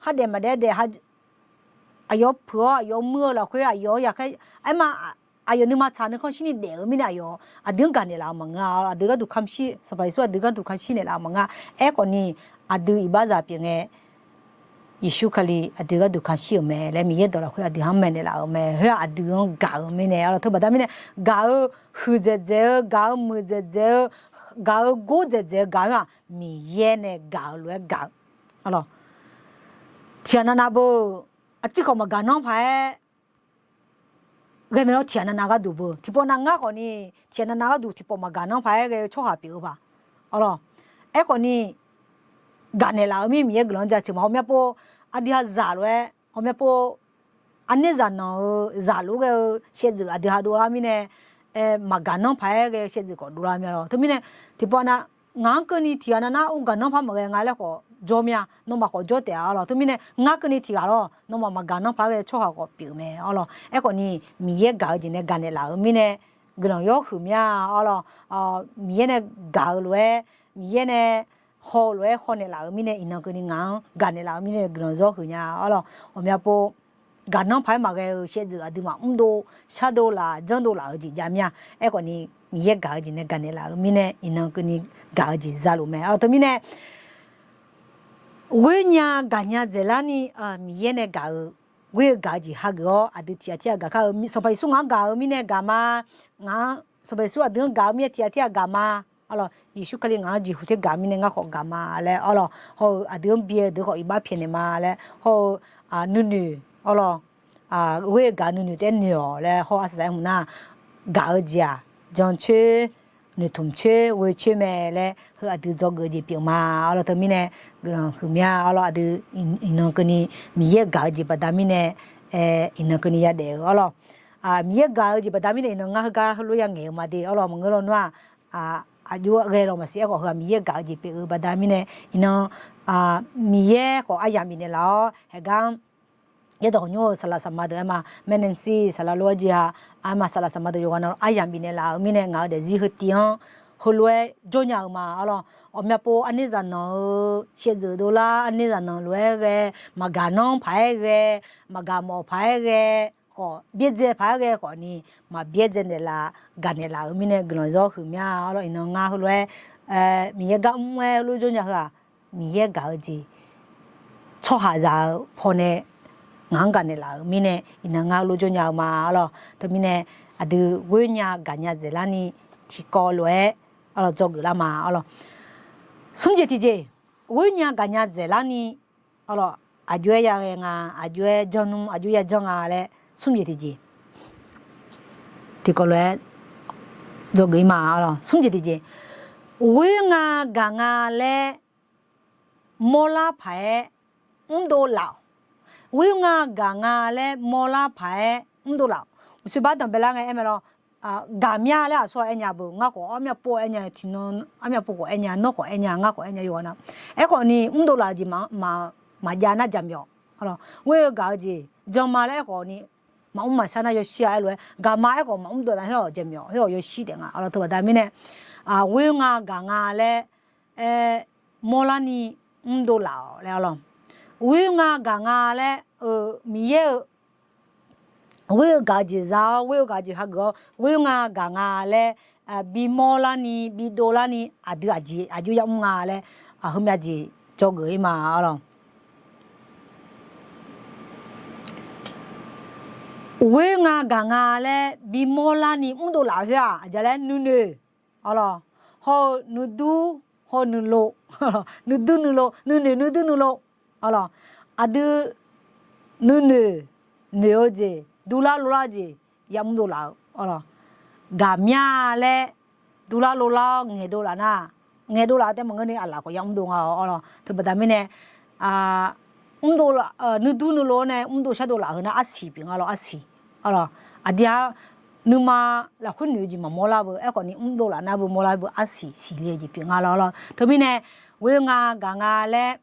khardaef maqdaef daef aqyawf puiq-awr aqyawf muir-eu lafkhoer aqyawf-anr yaqkhaer, aerma, aqyawf nuima tsaq nuikhanr shirni daef-eu mirnae aqyawf aqdui-anr gaqnaeq laf-eu maqngeur-a. Aqdui gharduq kamq shir, Sanqpaq Yeqsur aqdui gharduq kamq shir naeqlaf-eu maqngeur-a. Aerkhawfni aqdui iqbaxzaq pyeuf ngae, Yeqsur Kali aqdui gharduq kamq shir-euq mae laer Miqyaer dawq lafkhoer aqdui-anr maeqnaeq laf-euq mae. Khoer-aq aqdui-anr gaq-eu mirnae, arlawq, teubaqda mirnae gaq-eu huiqdzaeq dzaeq-eu, gaq-eu muiqdzaeq dzaeq-eu, gaq-eu gordzaeq dzaeq-eu gaq-eu-aq, Miqyaer nae gaq-eu lof-aer gaq-eu, arlawq, tiqghaq navnav beu aqcir khawf maqgaq nanr paq-aer ghae mae lawr. Tiqghaq navnav gharduq beu tiqpawf nav ngar khawfni, tiqghaq navnav gharduq tiqpawf maqgaq nanr paq-aer ghae-eu tsawrhaq pyeuf-eu paq, arlawq, aerkhawfni gaqnaeq laf-eu mirnae Miqyaer guiqlanq-anr jaceuq ma. Ghawqmya pov aqdui ha zaq lof-aer, ghawqmya pov aqnaer zaqnanq-eu zaq lof-aer ghae-eu shaevdzeuf aqdui ha dovlar mirnae, maqgaq nanr paq-aer ghae-eu shaevdzeuf khawf dovlar mir-a lawr. Teumirnae tiqpawf nav ngaq-anr keuvni tiqghaq navnav-aer gaq nanr paq maqghae nga laer khawf jawr mir-a. Nawmaf khawf jawr taef-a lawr. Teumirnae ngar keuvni tiqghaq lawr, nawmaf maqgaq nanr paq-aer ghae-eu tsawrhaq khawf pyeuf mae, arlawq. Aerkhawfni Miqyaer gaq-eu jeq nae gaqnaeq laf-eu mirnae guiqlanq yawr huiq mir-a, arlawq. Miqyaer nae gaq-eu lof-aer, Miqyaer nae haw-eu lof-aer hawnaeq laf-euq mirnae iqnan keuvni ngaq-anr gaqnaeq laf-eu mirnae guiqlanq yawr huiq nya, arlawq. Ghawqmya pov gaq nanr paq-aer maqghae-eu shaevdzeuf aqduimaf mrdov shardov laf janrdov laf-eu jeq jav mir-a. Aerkhawfni Miqyaer gaq-eu jeq nae gaqnaeq laf-eu mirnae iqnan keuvni gaq-eu jeq zaluf mae, arlawq. Teumirnae ghoer nya gaqnya dzaeqlar ni, Miqyaer nae gaq-eu, ghoer-eu gaq-eu jeq hageuf-awr aqdui tiqghaq tirghaq gaq kar-eu, Sanqpaq Yeqsur ngaq-anr gaq-eu mirnae gaq ma. Ngaq-anr, Sanqpaq Yeqsur aqdui-anr gaq-eu mirnae tiqghaq tirghaq gaq ma. Arlawq, Yeqsur Kali ngaq-anr jeqhu ter gaq mirnae ngar khawf gaq ma laer, arlawq, hawr-eu aqdui-anr bi-eu deuq khawf iqbax pyaeqnaeq ma laer, hawr-eu nuinoeq, arlawq, ghoer-eu gaq nuinoeq taef-aer noeq-awq laer hawr-eu arsaq saq-aer hmq nar, gaq-eu jeq-aq, jancoer, noeqtmq coer, ghoe coer mae laer heu aqdui dzawgeuf-eu jeq pyeuf ma. Arlawq, teumirnae guiqlanq huiq mir-a, arlawq. Aqdui iqnan keuvni Miqyaer-euq gaq-eu jeq baqda mirnae, iqnan keuvni yadaef-eu, arlawq. Miqyaer gaq-eu jeq baqda mirnae iqnan ngar heugar heulof-aer yangaeq-eu ma de, arlawq. Maqngeur lawnmr-aq, aqjox ghae lawq maqsiq. Aerkhawf heu-aq Miqyaer gaq-eu jeq pyeuf-eu baqda mirnae iqnan Miqyaer khawf aryamq bifnaeq laf-awr haeqgar-anr yaerdawq hawq nymr-eu saqlaq saqma deuq aerma, Maernaeq Nancy saqlaq lof-aer jeq-aq, aerma saqlaq saqma deuq yawqghaq navluf aryamq bifnaeq laf-euq mirnae ngaq-euq daefzir heu tiv-anr heulof-aer jawrnya-eu ma, arlawq. Ghawqmya pov aqnaer zaqnanq-eu shaevdzeuf dovlar, aqnaer zaqnanq lof-aer ghae, maqgaq nanr paq-aer ghae, maqgaq mawf paq-aer ghae, khawf byaerdzae paq-aer ghae khawfni, maqbyaerdzae naeqlaf gaqnaeq laf-euq mirnae guiqlanq yawr huiq mir-a, arlawq. Iqnan ngar heulof-aer Miqyaer gar mr-aer heulof jawrnya heu-aq, Miqyaer gaq-eu jeq tsawrhaqzaq-eu pawnae ngaq-anr gaqnaeq laf-euq mirnae iqnan ngar heulof jawrnya-eu ma, arlawq. Teumirnae aqdui ghoer nya gaqnya dzaeqlar ni tiqkawv lof-aer, arlawq, dzawgeuf lar ma, arlawq. Smr jeq tiqjeq, ghoer nya gaqnya dzaeqlar ni, arlawq, aqjox-aer yaghae nga, aqjox-aer janr nmr, aqjox-aer yajanr nga laer smr jeq tiqjeq tiqkawv lof-aer dzawgeuf-ir ma, arlawq. Smr jeq tiqjeq, ghoer nga gaq nga laer mawrlar paq-aer mrdov laf-awq. Ghoer nga gaq nga laer mawrlar paq-aer mrdov laf-awq. Uqshoe bar danqbae lar ngae aer mae lawr. Gaqmya laer aqsur-aq aer nya beu, ngar khawf armyav pov-aer nya, tiqnan armyav pov khawf aer nya, nawr khawf aer nya, ngar khawf aer nya yawqghaq na. Aerkhawf ni mrdov laf-eu jeq maqjav nar jaqmyawf. Ghoer-eu gaq-eu jeq janma laer aerkhawf ni maqmr maqshar nar yawshir-a aer lof-aer, gaqma aerkhawf maqmr dov nar khoer-awq jaqmyawf, khoer-awq yawshir taef nga. Arlawr teubaqda mirnae, ghoer nga gaq nga laer aer mawrlar ni mrdov laf-awq laer arlawr. Ghoer nga gaq nga laer-eu Miqyaer-eu ghoer-eu gaq-eu jeq za-awr, ghoer-eu gaq-eu jeq hageuf-awr, ghoer nga gaq nga laer bimawr larni bidov larni aqdui aqjeq aqjox yamr nga laer, heumyav jeq dzawgeuf-ir ma arlawr. Ghoer nga gaq nga laer bimawr larni mrdov laf-eu khoer-aq, aqjeq laer nuinoeq arlawr, hawr-eu nuidur, hawr-eu nuilov, nuidur nuilov, nuinoeq nuidur nuilov arlawr, aqdui nuinoeq noeq-eu jeq, durlar lovlar jeq yamr dovlaf-eu arlawr. Gaqmya laer durlar lovlar-awr ngaeqdov laf nar, ngaeqdov laf-eu taef maqngeur ni aqlaf khawf yamr dov nga-awr arlawr. Teubaqda mirnae, mrdov, nuidur nuilov-awr nae mrdov shardov laf-eu heu nar arsiq pyeuf nga lawr, arsiq arlawr. Aqdui-aq nuima lafkhoer noeq-eu jeq maqmawr lar beu, aerkhawf ni mrdov laf nar beu mawrlar beu arsiq siqle-eu jeq pyeuf nga lawr arlawr. Teumirnae ghoer nga gaq nga laer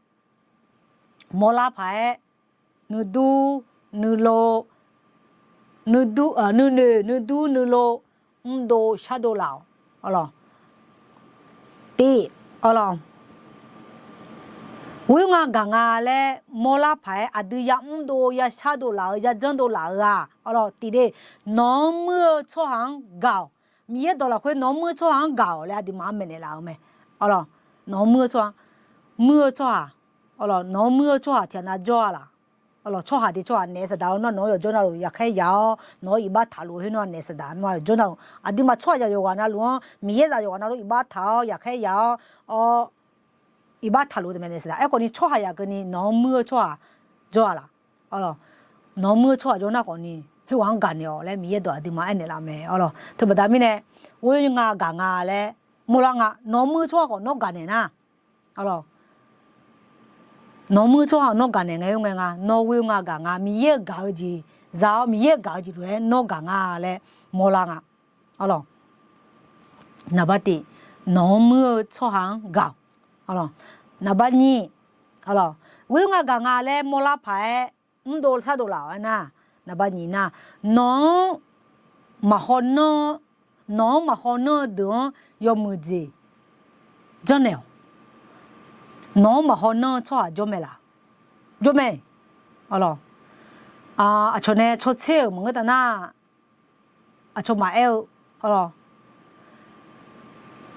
mawrlar paq-aer nuidur nuilov, nuinoeq nuidur nuilov mrdov shardov laf-awq arlawr. Tiv arlawr, ghoer nga gaq nga laer mawrlar paq-aer aqdui yamr dov yashar dov laf-eu yajanr dov laf-eu-aq arlawr, tiv de, nawq-anr muir-eu tsawrhaq-anr gaq-awq. Miqyaer dawq lafkhoer nawq-anr muir-eu tsawrhaq-anr gaq-awq laer aqduimaf-anr maeqnaeq laf-eu mae arlawr. Nawq-anr muir-eu tsawrhaq, muir-eu tsawrhaq arlawr, nawq-anr muir-eu tsawrhaq tiqghaq nav jawr-a laq arlawr. Tsawrhaq de tsawrhaq naeq-aer saqdaq-awr nar nawq-anr yawqjawr navluf yaqkhaer yaq-awr nawq-anr iqbax taqlof khoer nar naeq saqdaq nawr yawqjawr navluf, aqduimaf tsawrhaq yaq yawqghaq navluf-anr Miqyaer zaq yawqghaq navluf iqbax taq-awr yaqkhaer yaq-awr, awr, iqbax taqlof-eu taef mae naeq saqdaq. Aerkhawf ni tsawrhaq yaq keuvni nawq-anr muir-eu tsawrhaq jawr-a laq arlawr. Nawq-anr muir-eu tsawrhaq jawr nar khawf ni khoerghaq-anr gaqnaeq-awq laer Miqyaer dawq aqduimaf aernaeq laf mae arlawr. Teubaqda mirnae ghoer nga gaq nga laer mawrlar nga, nawq-anr muir-eu tsawrhaq khawf nawr gaqnaeq nar arlawr, nawq-anr muir-eu tsawrhaq nawr gaqnaeq ngae-eu ngae nga, nawr ghoer nga gaq nga, Miqyaer-euq gaq-eu jeq za-awr Miqyaer-euq gaq-eu jeq lof-aer nawr gaq nga laer mawrlar nga arlawr. Naqbar tiv, nawq-anr muir-eu tsawrhaq-anr gaq-awq arlawr. Naqbar nyiq arlawr, ghoer nga gaq nga laer mawrlar paq-aer mrdov shardov laf-awq aernar, naqbar nyiq nar, nawq-anr maqhaw nanr, nawq-anr maqhaw nanr-eu deuq-anr yawmuiq jeq janrnaeq-awq. Nawq-anr maqhaw nanr-eu tsawrhaq jawr mae laq? Jawr mae arlawr. Aqcawq nae cawtser-euq maqngeur taf nar, aqcawq maqaer-eu arlawr.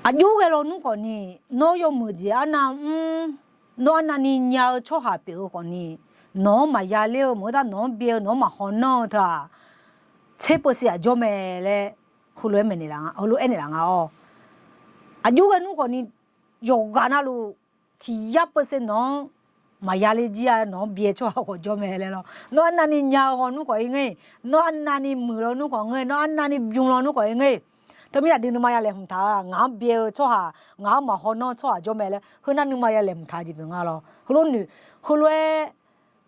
Aqjox ghae lawnmr khawf ni, nawr yawmuiq jeq arnav mr, nawr arnavni nya-eu tsawrhaq pyeuf-eu khawf ni, nawq-anr maqya ler-eu maqngeur taf, nawq-anr byae-eu nawq-anr maqhaw nanr-eu teu-aq, tser peusiq aqjawr mae laer heulof-aer maeqnaeq laf nga, heulof-aer aernaeq laf nga-awr. Aqjox ghae nmr khawf ni, yawqghaq navluf tiq yar peusiq nawq-anr maqya ler jir-a, nawq-anr byae-eu tsawrhaq khawf jawr mae laer lawr. Nawr arnavni nya-eu hawnmr khawf-ir ngae, nawr arnavni muiq lawnmr khawf ngae, nawr arnavni bym lawnmr khawf-ir ngae. Teumirnae aqdui nuima ya laeqhmq taq-a, ngaq-anr byae-eu tsawrhaq, ngaq-anr maqhaw nanr-eu tsawrhaq jawr mae laer, heu nar nuima ya laeqhmq taq-eu jeq pyeuf nga lawr. Heulof noeq, heulof-aer,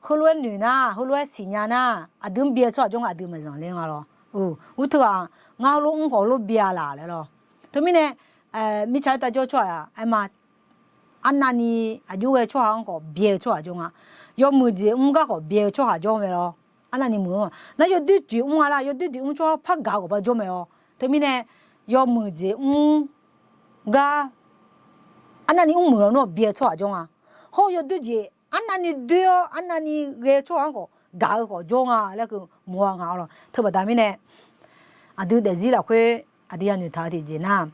heulof-aer noeq nar, heulof-aer siqnya nar, aqdui-anr byae-eu tsawrhaq jawr nga, aqdui maqzanq ler nga lawr. Uqteughaq, ngar heulof mr khawf heulof byae-a laq laer lawr. Teumirnae mirtsaq-aer tavjawr tsawrhaq aer ma, arnavni aqjox ghae tsawrhaq-anr khawf byae-eu tsawrhaq jawr nga. Yawmuiq jeq mr gar khawf byae-eu tsawrhaq jawr mae lawr. Arnavni muiq-anr nar yawdoer jeq mr nga lar, yawdoer jeq mr tsawrhaq par gaq-eu khawf ba jawr mae lawr. Teumirnae yawmuiq jeq mr gar arnavni mr muiq lawnmr-awq byae-eu tsawrhaq jawr nga. Hawr yawdoer jeq arnavni doer-awr arnavni ghae-eu tsawrhaq-anr khawf gaq-eu khawf jawr nga laer keuv mawr-a nga arlawr. Teubaqda mirnae aqdui daefzir lafkhoer aqdui yanoeq taq-eu tiqjeq nar,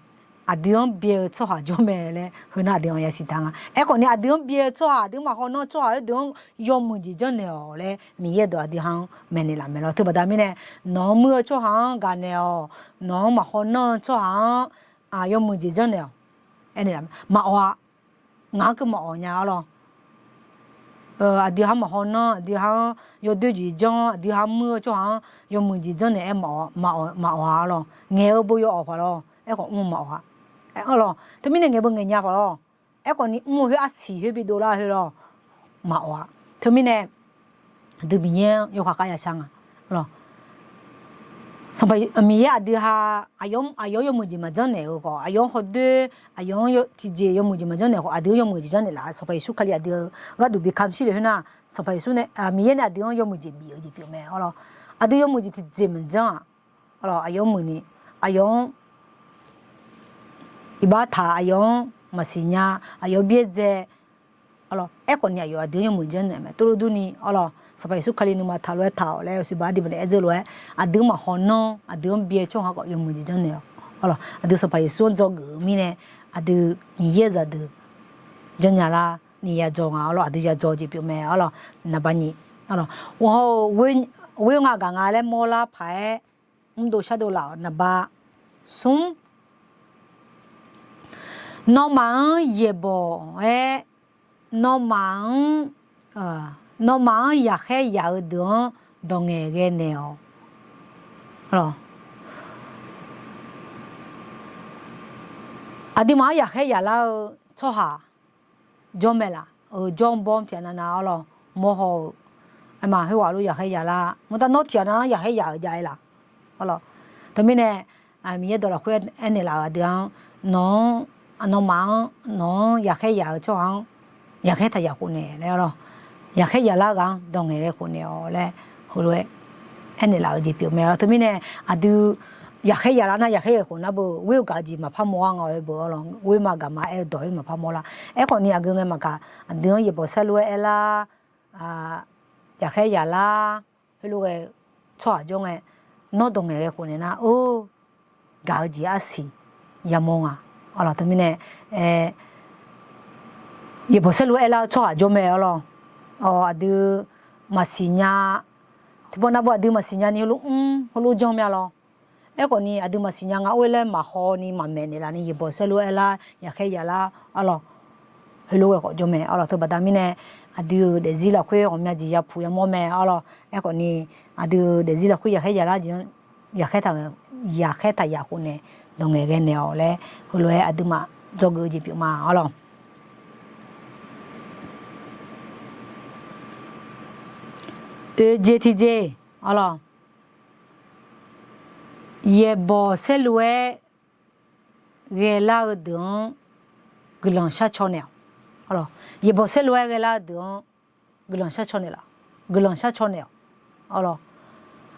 aqdui-anr byae-eu tsawrhaq jawr mae laer heu nar aqdui-anr yasiq taq nga. Aerkhawf ni aqdui-anr byae-eu tsawrhaq, aqdui maqhaw nanr-eu tsawrhaq-aer deuq-anr yawmuiq jeq janrnaeq-awq laer Miqyaer dawq aqdui ha-anr maeqnaeq laf mae lawr. Teubaqda mirnae nawq-anr muir-eu tsawrhaq-anr gaqnaeq-awq, nawq-anr maqhaw nanr-eu tsawrhaq-anr yawmuiq jeq janrnaeq-awq. Aernaeq laf maqawq-a. Ngaq-anr keuv maqawq nya arlawr. Aqdui ha-anr maqhaw nanr, aqdui ha-anr yawdoer jeq janr, aqdui ha-anr muir-eu tsawrhaq-anr yawmuiq jeq janrnaeq-aer maqawq-a arlawr. Ngaeq-eu beu yawawq paq lawr. Aerkhawf mr maqawq-a. Arlawr teumirnae ngaeq beu ngaeq nya paq lawr. Aerkhawf ni mr-eu khoer arsiq khoer bidov lar khoer lawr maqawq-a. Teumirnae aqdui Miqyaer-anr yawkhav khav yashar nga lawr. Sanqpaq Miqyaer aqdui ha aqyawf-anr yawmuiq jeq maqjanr naeq-eu khawf, aqyawf-anr hawdoer, aqyawf-anr tiqjeq yawmuiq jeq maqjanr naeq khawf, aqdui-anr yawmuiq jeq janrnaeq laf-a. Sanqpaq Yeqsur Kali aqdui-eu gharduq bi kamq shir le khoer nar, Sanqpaq Yeqsur nae, Miqyaer nae aqdui-anr yawmuiq jeq bif-eu jeq pyeuf mae arlawr. Aqdui yawmuiq jeq tiqjeq maqjanr-aq, arlawr, aqyawf-anr muiqni, aqyawf-anr iqbax taq, aqyawf-anr maqsiq nya, aqyawf byaerdzae, arlawr, aerkhawf ni aqyawf aqdui-anr yawmuiq janrnaeq mae. Tov lof durni arlawr, Sanqpaq Yeqsur Kali nuima taq lof-aer taq-awq laer, oeqsiq baq ardiq baqda aer dzeur lof-aer, aqdui-anr maqhaw nanr, aqdui-anr byae tsawrhaq khawf yawmuiq jeq janrnaeq-awq. Arlawr, aqdui Sanqpaq Yeqsur-anr dzawgeuf-eu mirnae, aqdui Miqyaer-euq zaqdeuq janrnya lar ni yadzaw nga arlawr, aqdui yadzaw jeq pyeuf mae arlawr, naqba nyiq, arlawr, ghoer-eu nga gaq nga laer mawrlar paq-aer mrdov shardov laf-awq. Naqba smr, nawmaf-anr yaeqbawq-aer, nawmaf-anr, nawmaf-anr yaqkhaer yaq-eu deuq-anr dawq ngaeqghae naeq-awq. Aqduimaf-anr yaqkhaer yaqlar-eu tsawrhaq jawr mae laf? Euq, jawr bawr pyaeq navnav arlawr, mawrhaw-euq, aerma khoerghaq lof yaqkhaer yaqlar, maqtav nawr tiqghaq navnav-anr yaqkhaer yaq-euq jav-aer laf? Arlawr, teumirnae Miqyaer dawq lafkhoer aernaeq laf-euq aqdui-anr, nawq-anr, nawmaf-anr nawq-anr yaqkhaer yaq-eu tsawrhaq-anr yaqkhaer taq yaq khof naeq laer arlawr, yaqkhaer yaqlar ghaq-anr dawq ngaeqghae khof naeq-awq laer heulof-aer aernaeq laf-eu jeq pyeuf mae arlawr. Teumirnae aqdui yaqkhaer yaqlar nar, yaqkhaer yaq khof nar beu ghoer-eu gaq-eu jeq maqpar mawr-ar nga-aer beu arlawr, ghoer ma gaq ma aer-eu dawq-aer maqpar mawrlar. Aerkhawf ni aqgeu ngae maqgaq, aqdui-anr yaeqbawq saerlu-aer aerlar, yaqkhaer yaqlar, heulof ghae tsawrhaq jawr ngae, nawr dawq ngaeqghae khof naeq nar, or, gaq-eu jeq arsiq yamawr nga. Arlawr, teumirnae, aer, yaeqbawq saerlu-aer aerlar-eu tsawrhaq jawr mae arlawr. Aqdui maqsiq nya, tiqpawf navbov aqdui maqsiq nyani heulof mr heulof janr mya lawr. Aerkhawf ni aqdui maqsiq nya nga or-aer laer maqhaw ni maqmaeq naeqlaf ni yaeqbawq saerlu-aer aerlar, yaqkhaer yaqlar arlawr, heulof ghae khawf jawr mae arlawr. Teubaqda mirnae aqdui-euq daefzir lafkhoer ghawqmya jeq yapuq yamawr mae arlawr. Aerkhawf ni aqdui-euq daefzir lafkhoer yaqkhaer yaqlar jeq-anr yaqkhaer taq, yaqkhaer taq yaq khof naeq, dawq ngaeqghae naeq-awq laer heulof-aer aqduimaf dzawgeuf-eu jeq pyeuf ma arlawr. Oeq jeq tiqjeq arlawr, yaeqbawq saerlu-aer ghaelar-eu deuq-anr guiqlanq shar caw naeq-awq. Yaeqbawq saerlu-aer ghaelar-eu deuq-anr guiqlanq shar caw naeq laf, guiqlanq shar caw naeq-awq. Arlawr,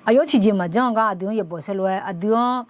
aqyawf tiqjeq maqjanr gar aqdui-anr yaeqbawq saerlu-aer aqdui-anr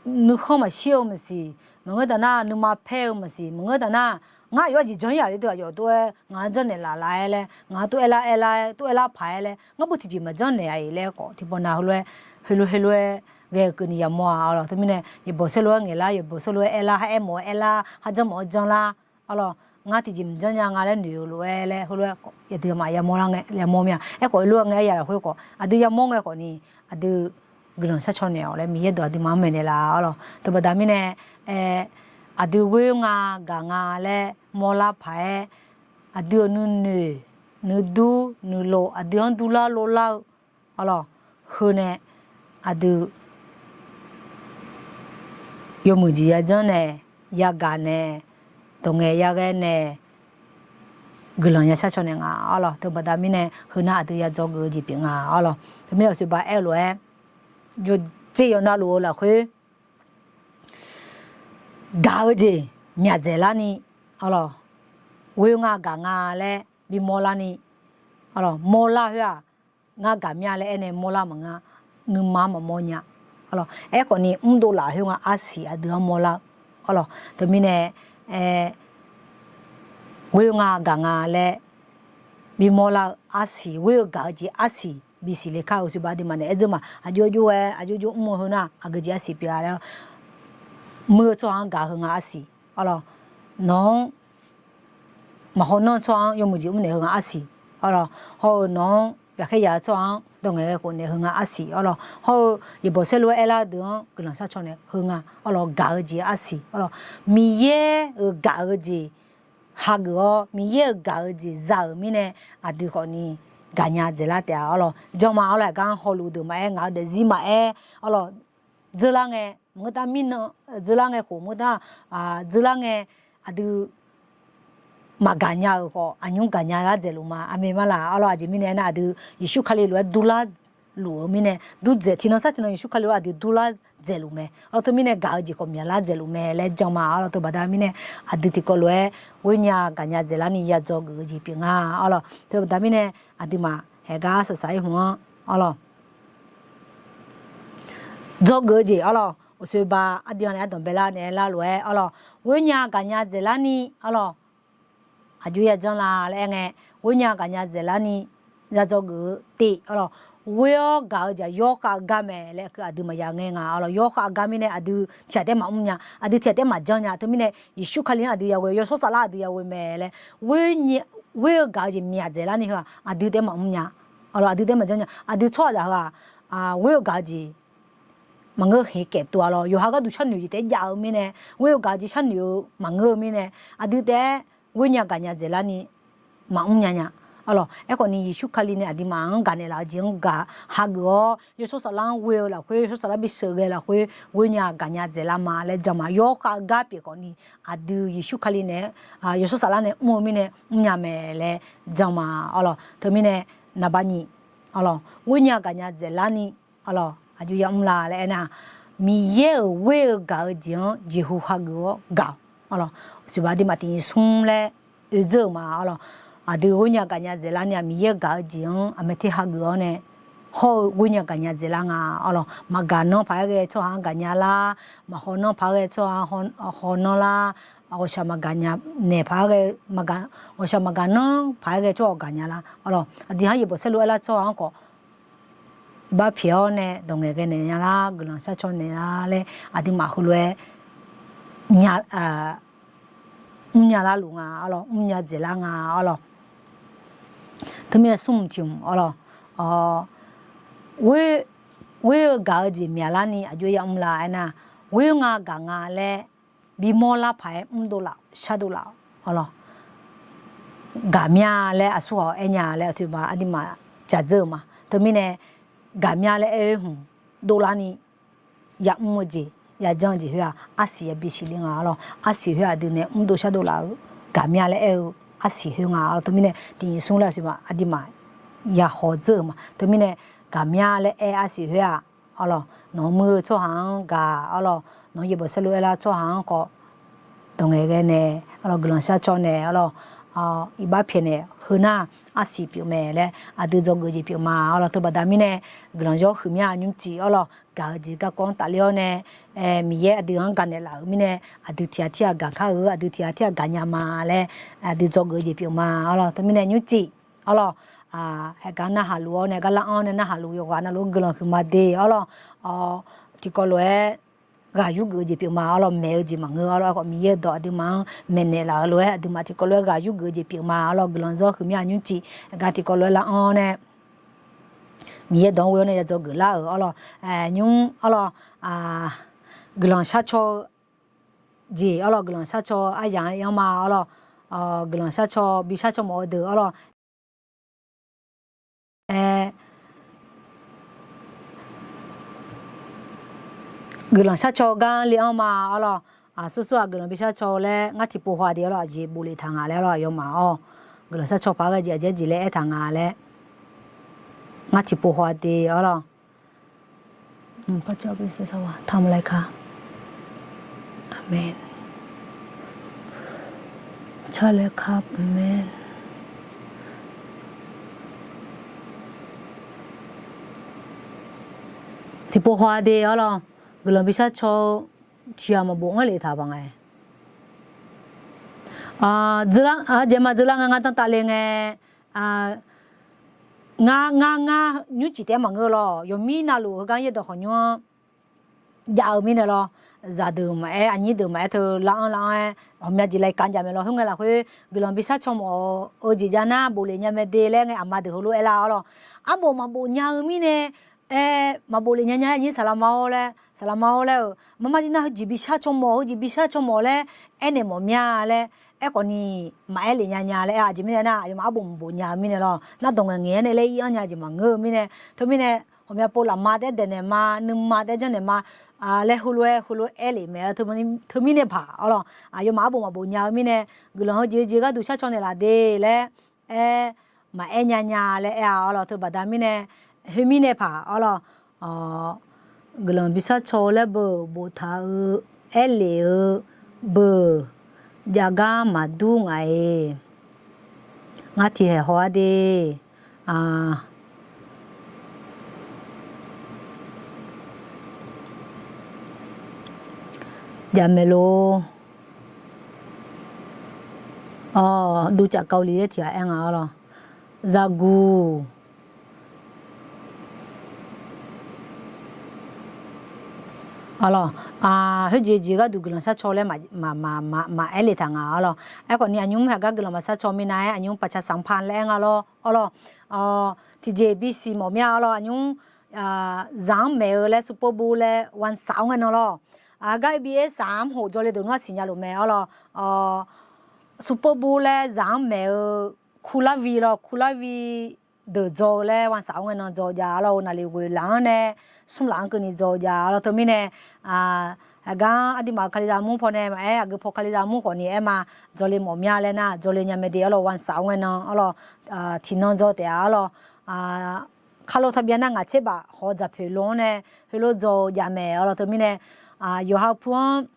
nuikhanr maqshir-eu maqsiq, maqngeur taf nar nuima paer-eu maqsiq, maqngeur taf nar ngar aqyawf-anr jeq janr-ir-aq le deuq aqyawf tov-aer ngaq-anr janrnaeq laf laf-aer laer, ngaq-anr tov-aer lar aer lar-aer, tov-aer lar paq-aer laer, ngar beu tiqjeq maqjanr naeq-a-iq laer khawf tiqpawf nav heulof-aer, heulof heulof-aer ghae-eu keuvni yamawr-a arlawr. Teumirnae yaeqbawq saerlu-aer ngaeqlar, yaeqbawq saerlu-aer aerlar, ha aer mawf-eu aerlar, ha janr mawf-eu janrlar arlawr, ngar tiqjeq maqjanr nya nga laer noeq-eu lof-aer laer heulof-aer yaqdui aqma yamawr lar ngae yamawr mir-a. Aerkhawf heulof-aer ngae aryaq lafkhoer khawf aqdui yamawr ngae khawf ni aqdui guiqlanq shar caw naeq-awq laer Miqyaer dawq aqduimaf-anr maeqnaeq laf arlawr. Teubaqda mirnae, aer, aqdui ghoer nga gaq nga laer mawrlar paq-aer, aqdui-euq nuinoeq nuidur nuilov aqdui-anr durlar lovlar-eu arlawr, heu nae aqdui yawmuiq jeq yajanr nae, yagaq nae, dawq ngaeq yaghae nae, guiqlanq yashar caw naeq nga arlawr. Teubaqda mirnae heu nar aqdui yadzawgeuf-eu jeq pyeuf nga arlawr. Teumirnae aqsur ba aer-eu lof-aer, yawdzer yawnav luf-eu lafkhoer gaq-eu jeq myaqdzaeq larni arlawr, ghoer nga gaq nga laer bimawr larni arlawr, mawrlar khoer-aq, ngar gaq mya laer aernae mawrlar maqnga, nuima maqmawr nya. Arlawr, aerkhawf ni mrdov laf khoer nga arsiq aqdui-anr mawrlar-eu arlawr. Teumirnae, aer, ghoer nga gaq nga laer bimawr lar-eu arsiq, ghoer-eu gaq-eu jeq arsiq bisiq le kar-eu oeqsur ba aqduimaf nae aer dzeur ma. Aqjox aqjox-aer aqjox aqjox mr-eu heu nar aqgeu jeq arsiq pyeuf-a laer, muir-eu tsawrhaq-anr gaq heu nga arsiq arlawr. Nawq-anr maqhaw nanr-eu tsawrhaq-anr yawmuiq jeq mrnaeq heu nga arsiq arlawr. Hawr-eu nawq-anr yaqkhaer yaq-eu tsawrhaq-anr dawq ngaeq ghae khofnaeq heu nga arsiq arlawr. Hawr-eu yaeqbawq saerlu-aer aerlar-eu-anr guiqlanq shar caw naeq heu nga arlawr, gaq-eu jeq arsiq arlawr. Miqyaer-euq gaq-eu jeq hageuf-awr Miqyaer-euq gaq-eu jeq za-euq mirnae aqdui khawf ni gaqnya dzaeqlar taef-a arlawr. Janrma arlawr, aqgar hawluf deuq maqaer, ngaq-eu daefzir maqaer arlawr, dzeurlar ngae maqngeur tar mirnan, dzeurlar ngae khof maqngeur tar, dzeurlar ngae aqdui maqgaq nya-euq khawf, aqnymr gaqnya lar dzaeqluf ma. Aqmeq ma laq. Arlawr, aqjeq mirnae aernar, aqdui Yeqsur Kali lof-aer durlar luf-eu mirnae, durdaeq tiqnan sar tiqnan Yeqsur Kali-anr aqdui durlar dzaeqluf mae. Arlawr, teumirnae gaq-eu jeq khawf myaqlar dzaeqluf mae laer jan ma. Arlawr, teubaqda mirnae aqdui tiqkawv lof-aer ghoernya gaqnya dzaeqlarni ya dzawgeuf-eu jeq pyeuf nga. Arlawr, teubaqda mirnae aqduimaf haeqgar saqsaq-ir hmq-anr, arlawr, dzawgeuf-eu jeq, arlawr, uqsoeq ba aqdui-anr nae ardanq baelar naeq-aer lar lof-aer, arlawr, ghoernya gaqnya dzaeqlarni, arlawr, aqjox ya janr la laer aer ngae, ghoernya gaqnya dzaeqlarni ya dzawgeuf-eu te, arlawr, ghoer-awr gaq-eu jeq yawkhav-eu gar mae laer aqduimaf ya ngae nga. Arlawr, yawkhav-eu gar mirnae aqdui tiqghaq taef-aer maqmr nya, aqdui tiqghaq taef-aer maqjanr nya. Teumirnae Yeqsur Kali-anr aqdui ya ghoe, yawshawr saflar aqdui ya ghoe mae laer, ghoer-eu gaq-eu jeq myaq dzaeqlarni heu-aq aqdui taef-aer maqmr nya. Arlawr, aqdui taef-aer maqjanr nya. Aqdui tsawrhaqzaq heu-aq, ghoer-eu gaq-eu jeq maqngeur heqkaef tov-a lawr. Yawqha gharduq sharnoeq jeq taef-aer jav-eu mirnae, ghoer-eu gaq-eu jeq sharnoeq-eu maqngeur-eu mirnae, aqdui taef-aer ghoernya gaqnya dzaeqlarni maqmr nya nya. Arlawr, aerkhawfni Yeqsur Kali nae aqduimaf-anr gaqnaeq laf-eu jeq-anr gaq hageuf-awr, yawshawr saflar-anr ghoe-eu lafkhoer, yawshawr saflar bisheuq ghae lafkhoer, ghoernya gaqnya dzaeqlar ma laer jan ma. Yawkhav-eu gar pyeuf khawfni, aqdui Yeqsur Kali nae-aer, yawshawr saflar nae mr-eu mirnae mrnya mae laer jan ma. Arlawr, teumirnae naqba nyiq, arlawr, ghoernya gaqnya dzaeqlarni, arlawr, aqjox ya mr la laer aernar, Miqyaer-euq ghoer-eu gaq-eu jeq-anr jeqhu hageuf-awr gaq-awq. Arlawr, siqbaq aqduimaf tiq nyiq smr laer oedzeur-euq ma. Arlawr, aqdui ghoernya gaqnya dzaeqlarni-aq, Miqyaer-euq gaq-eu jeq-anr aqmae ter hageuf-awr nae, hawr-eu ghoernya gaqnya dzaeqlar nga. Arlawr, maqgaq nanr paq-aer ghae tsawrhaq-anr gaqnya lar, maqhaw nanr paq-aer ghae tsawrhaq-anr haw nanr lar, ghawqshaq maqgaq nya naeq paq-aer ghae, ghawqshaq maqgaq nanr paq-aer ghae tsawrhaq gaqnya lar. Arlawr, aqdui-anr yaeqbawq saerlu aerlar tsawrhaq-anr khawf, iqbax pyaeq-awr nae dawq ngaeqghae naeq nya lar, guiqlanq sharcaw naeq lar laer aqduimaf heulof-aer nya, mrnya larluf nga. Arlawr, mrnya dzaeqlar nga. Arlawr, teumirnae smrmq tiq mq, arlawr, ghoer-eu gaq-eu jeq myaqlarni aqjox ya mr la aernar, ghoer nga gaq nga laer bimawr lar paq-aer mrdov laf shardov laf-awq. Arlawr, gaqmya laer aqsurghaq-awr aernya laer aqtuiba aqduimaf jaqdzeur-eu ma. Teumirnae gaqmya laer aer-eu hmq dovlarni ya mr-eu jeq, ya janr-eu jeq khoer-aq, arsiq yabi siqle nga. Arlawr, arsiq khoer aqdui nae mrdov shardov laf-eu gaqmya laer aer-eu arsiq khoer nga. Arlawr, teumirnae tiq nyiq smr laer aqduimaf aqduimaf ya hawdzeur-eu ma. Teumirnae gaqmya laer aer arsiq khoer-aq, arlawr, nawq-anr muir-eu tsawrhaq-anr gaq, arlawr, nawq-anr yaeqbawq saerlu aerlar tsawrhaq-anr khawf dawq ngaeqghae nae, arlawr, guiqlanq sharcaw nae, arlawr, iqbax pyaeq nae, heu nar arsiq pyeuf mae laer aqdui dzawgeuf jeq pyeuf ma. Arlawr, teubaqda mirnae guiqlanq yawr huiqmya nymrcif, arlawr, gaq-eu jeq garkawv-anr tafler-awr nae, Miqyaer aqdui-anr gaqnaeq laf-euq mirnae, aqdui tiq ghaq tirghaq gaq kar-eu, aqdui tiq ghaq tirghaq gaqnya ma laer aqdui dzawgeuf jeq pyeuf ma. Arlawr, teumirnae nymrcif, arlawr, haeqgar narhaq luf-awr nae, gar lar-anr nae narhaq luf yawqghaq navluf-anr guiqlanq huiqma de. Arlawr, tiqkawv lof-aer ghaq yurgeuf-eu jeq pyeuf ma. Arlawr, maeq-eu jeq maqngeur. Arlawr, aerkhawf Miqyaer-euq dawq aqduimaf-anr maeqnaeq laf-eu lof-aer aqduimaf tiqkawv lof-aer ghaq yurgeuf-eu jeq pyeuf ma. Arlawr, guiqlanq yawr huiqmya nymrcif, haeqgar tiqkawv lof-aer lar-anr nae Miqyaer dawq-anr ghoe-awr nae ya dzawgeuf lar-euq. Arlawr, nymr, arlawr, guiqlanq sharcaw-eu jeq, arlawr, guiqlanq sharcaw-eu aryaq-anr ma. Arlawr, guiqlanq sharcaw bi sharcaw mawf-eu deuq, arlawr, aer, guiqlanq sharcaw gar le-anr ma. Arlawr, aqsur sur-aq guiqlanq bi sharcaw-eu laer ngar tiqpov haw de. Arlawr, aqjeq boflef taq nga laer, arlawr, aqyawfmaf-awr guiqlanq sharcaw paq-aer ghae jeq aqjeq jeq laer aertaq nga laer ngar tiqpov haw de. Arlawr, เมน Tiqpov haw de. Arlawr, guiqlanq bi sharcaw-eu tiq ghaq maqbof ngar lef taq baq ngae. Aqjeq ma dzeurlar nga, ngar danrtav le ngae, ngar ngar ngar nymrcif taef-aer maqngeur lawr. Yawqmir navluf heugar yaerdawq khawqnymr-anr jav-eu mirnae lawr. Zaqdeuq maqaer, aqnyir deuq maqaer, teu lar-anr lar-anr-aer ghawqmya jeq laer kar jav mae lawr. Khoerngae lafkhoer guiqlanq bi sharcaw mawf-eu jeq jav nar boflef nya mae de laer ngae, aqma deuq heulof-aer lar-awr lawr. Arbof maqbof nya-eu mirnae, aer, maqbof lef nya nya-aer aqnyir saqlaq ma-awr laer, saqlaq ma-awr laer-euq marmar jir nar heujeq bi sharcaw mawf, heujeq bi sharcaw mawf laer aernaeq mawf mya laer, aerkhawfni maqaer lef nya nya laer aer-a. Aqjeq mirnae nar, aqyawfmaf arbof maqbof nya-eu mirnae lawr. Nar dawq ngaeq ngaeq-aer nae laer ir-anr nya jeq maqngeur-eu mirnae, teumirnae ghawqmya pov lafma taef-aer daeqnaeq ma, nuima taef-aer janrnaeq ma laer heulof-aer heulof-aer aer lef mae. Teumirnae paq awr lawq, aqyawfmaf arbof maqbof nya-eu mirnae, guiqlanq heujeq-eu jeq gharduq sharcaw naeqlaf de laer aer, maqaer nya nya laer aer-a awr lawq. Teubaqda mirnae, khoermirnae paq awr lawq, guiqlanq bi sharcaw-eu laer beu boftaq-eu aerlef-eu beu jav gar maqdur ngaq-iq. Ngar tiqhaeq haw-ar de. Jaqmaeq lor. Awr, duvcaf kawvli laer tiq ghaq aer nga awr lawq. Zaguq. Awr lawq, khoerjeq jeq gharduq guiqlanq sharcaw laer maqaer le taq nga awr lawq. Aerkhawf ni aqnymr haeq gar guiqlanq maqsharcaw minav-aer aqnymr paqca sanqpaq laer aer nga lawr awr lawq. Tiqjeq bisiq mawf mya awr lawq, aqnymr zaq-anr maeq-eu laer super bowl laer วันเสาร์-anr ngae nan lawr. Aqgar A B A saq-anr hof jawle deuq nar siqnya luf mae awr lawq. Super bowl laer zaq-anr maeq-eu คู่ล่าวี lawr, คู่ล่าวี deuq dzaw-eu laer วันเสาร์-anr ngae nan dzaw jav-a lawr. Naqliq ghoeq laf-anr nae smr laf-anr keuvni dzaw jav-a lawr. Teumirnae, aqgar aqduimaf-euq kalizaq mur pawnae maqaer, aqgeu paw kalizaq mur khawf ni aer ma, dzawle mawf mya laer nar dzawle nya mae de awr lawq. วันเสาร์-anr ngae nan awr lawq, tiqnan dzaw taef-a awr lawq. ค่าลงทะเบียน nar ngaq tserbaq haw dzaqpoeq lor-anr nae heulof dzaw-eu jav mae awr lawq. Teumirnae, yawqha pu-anr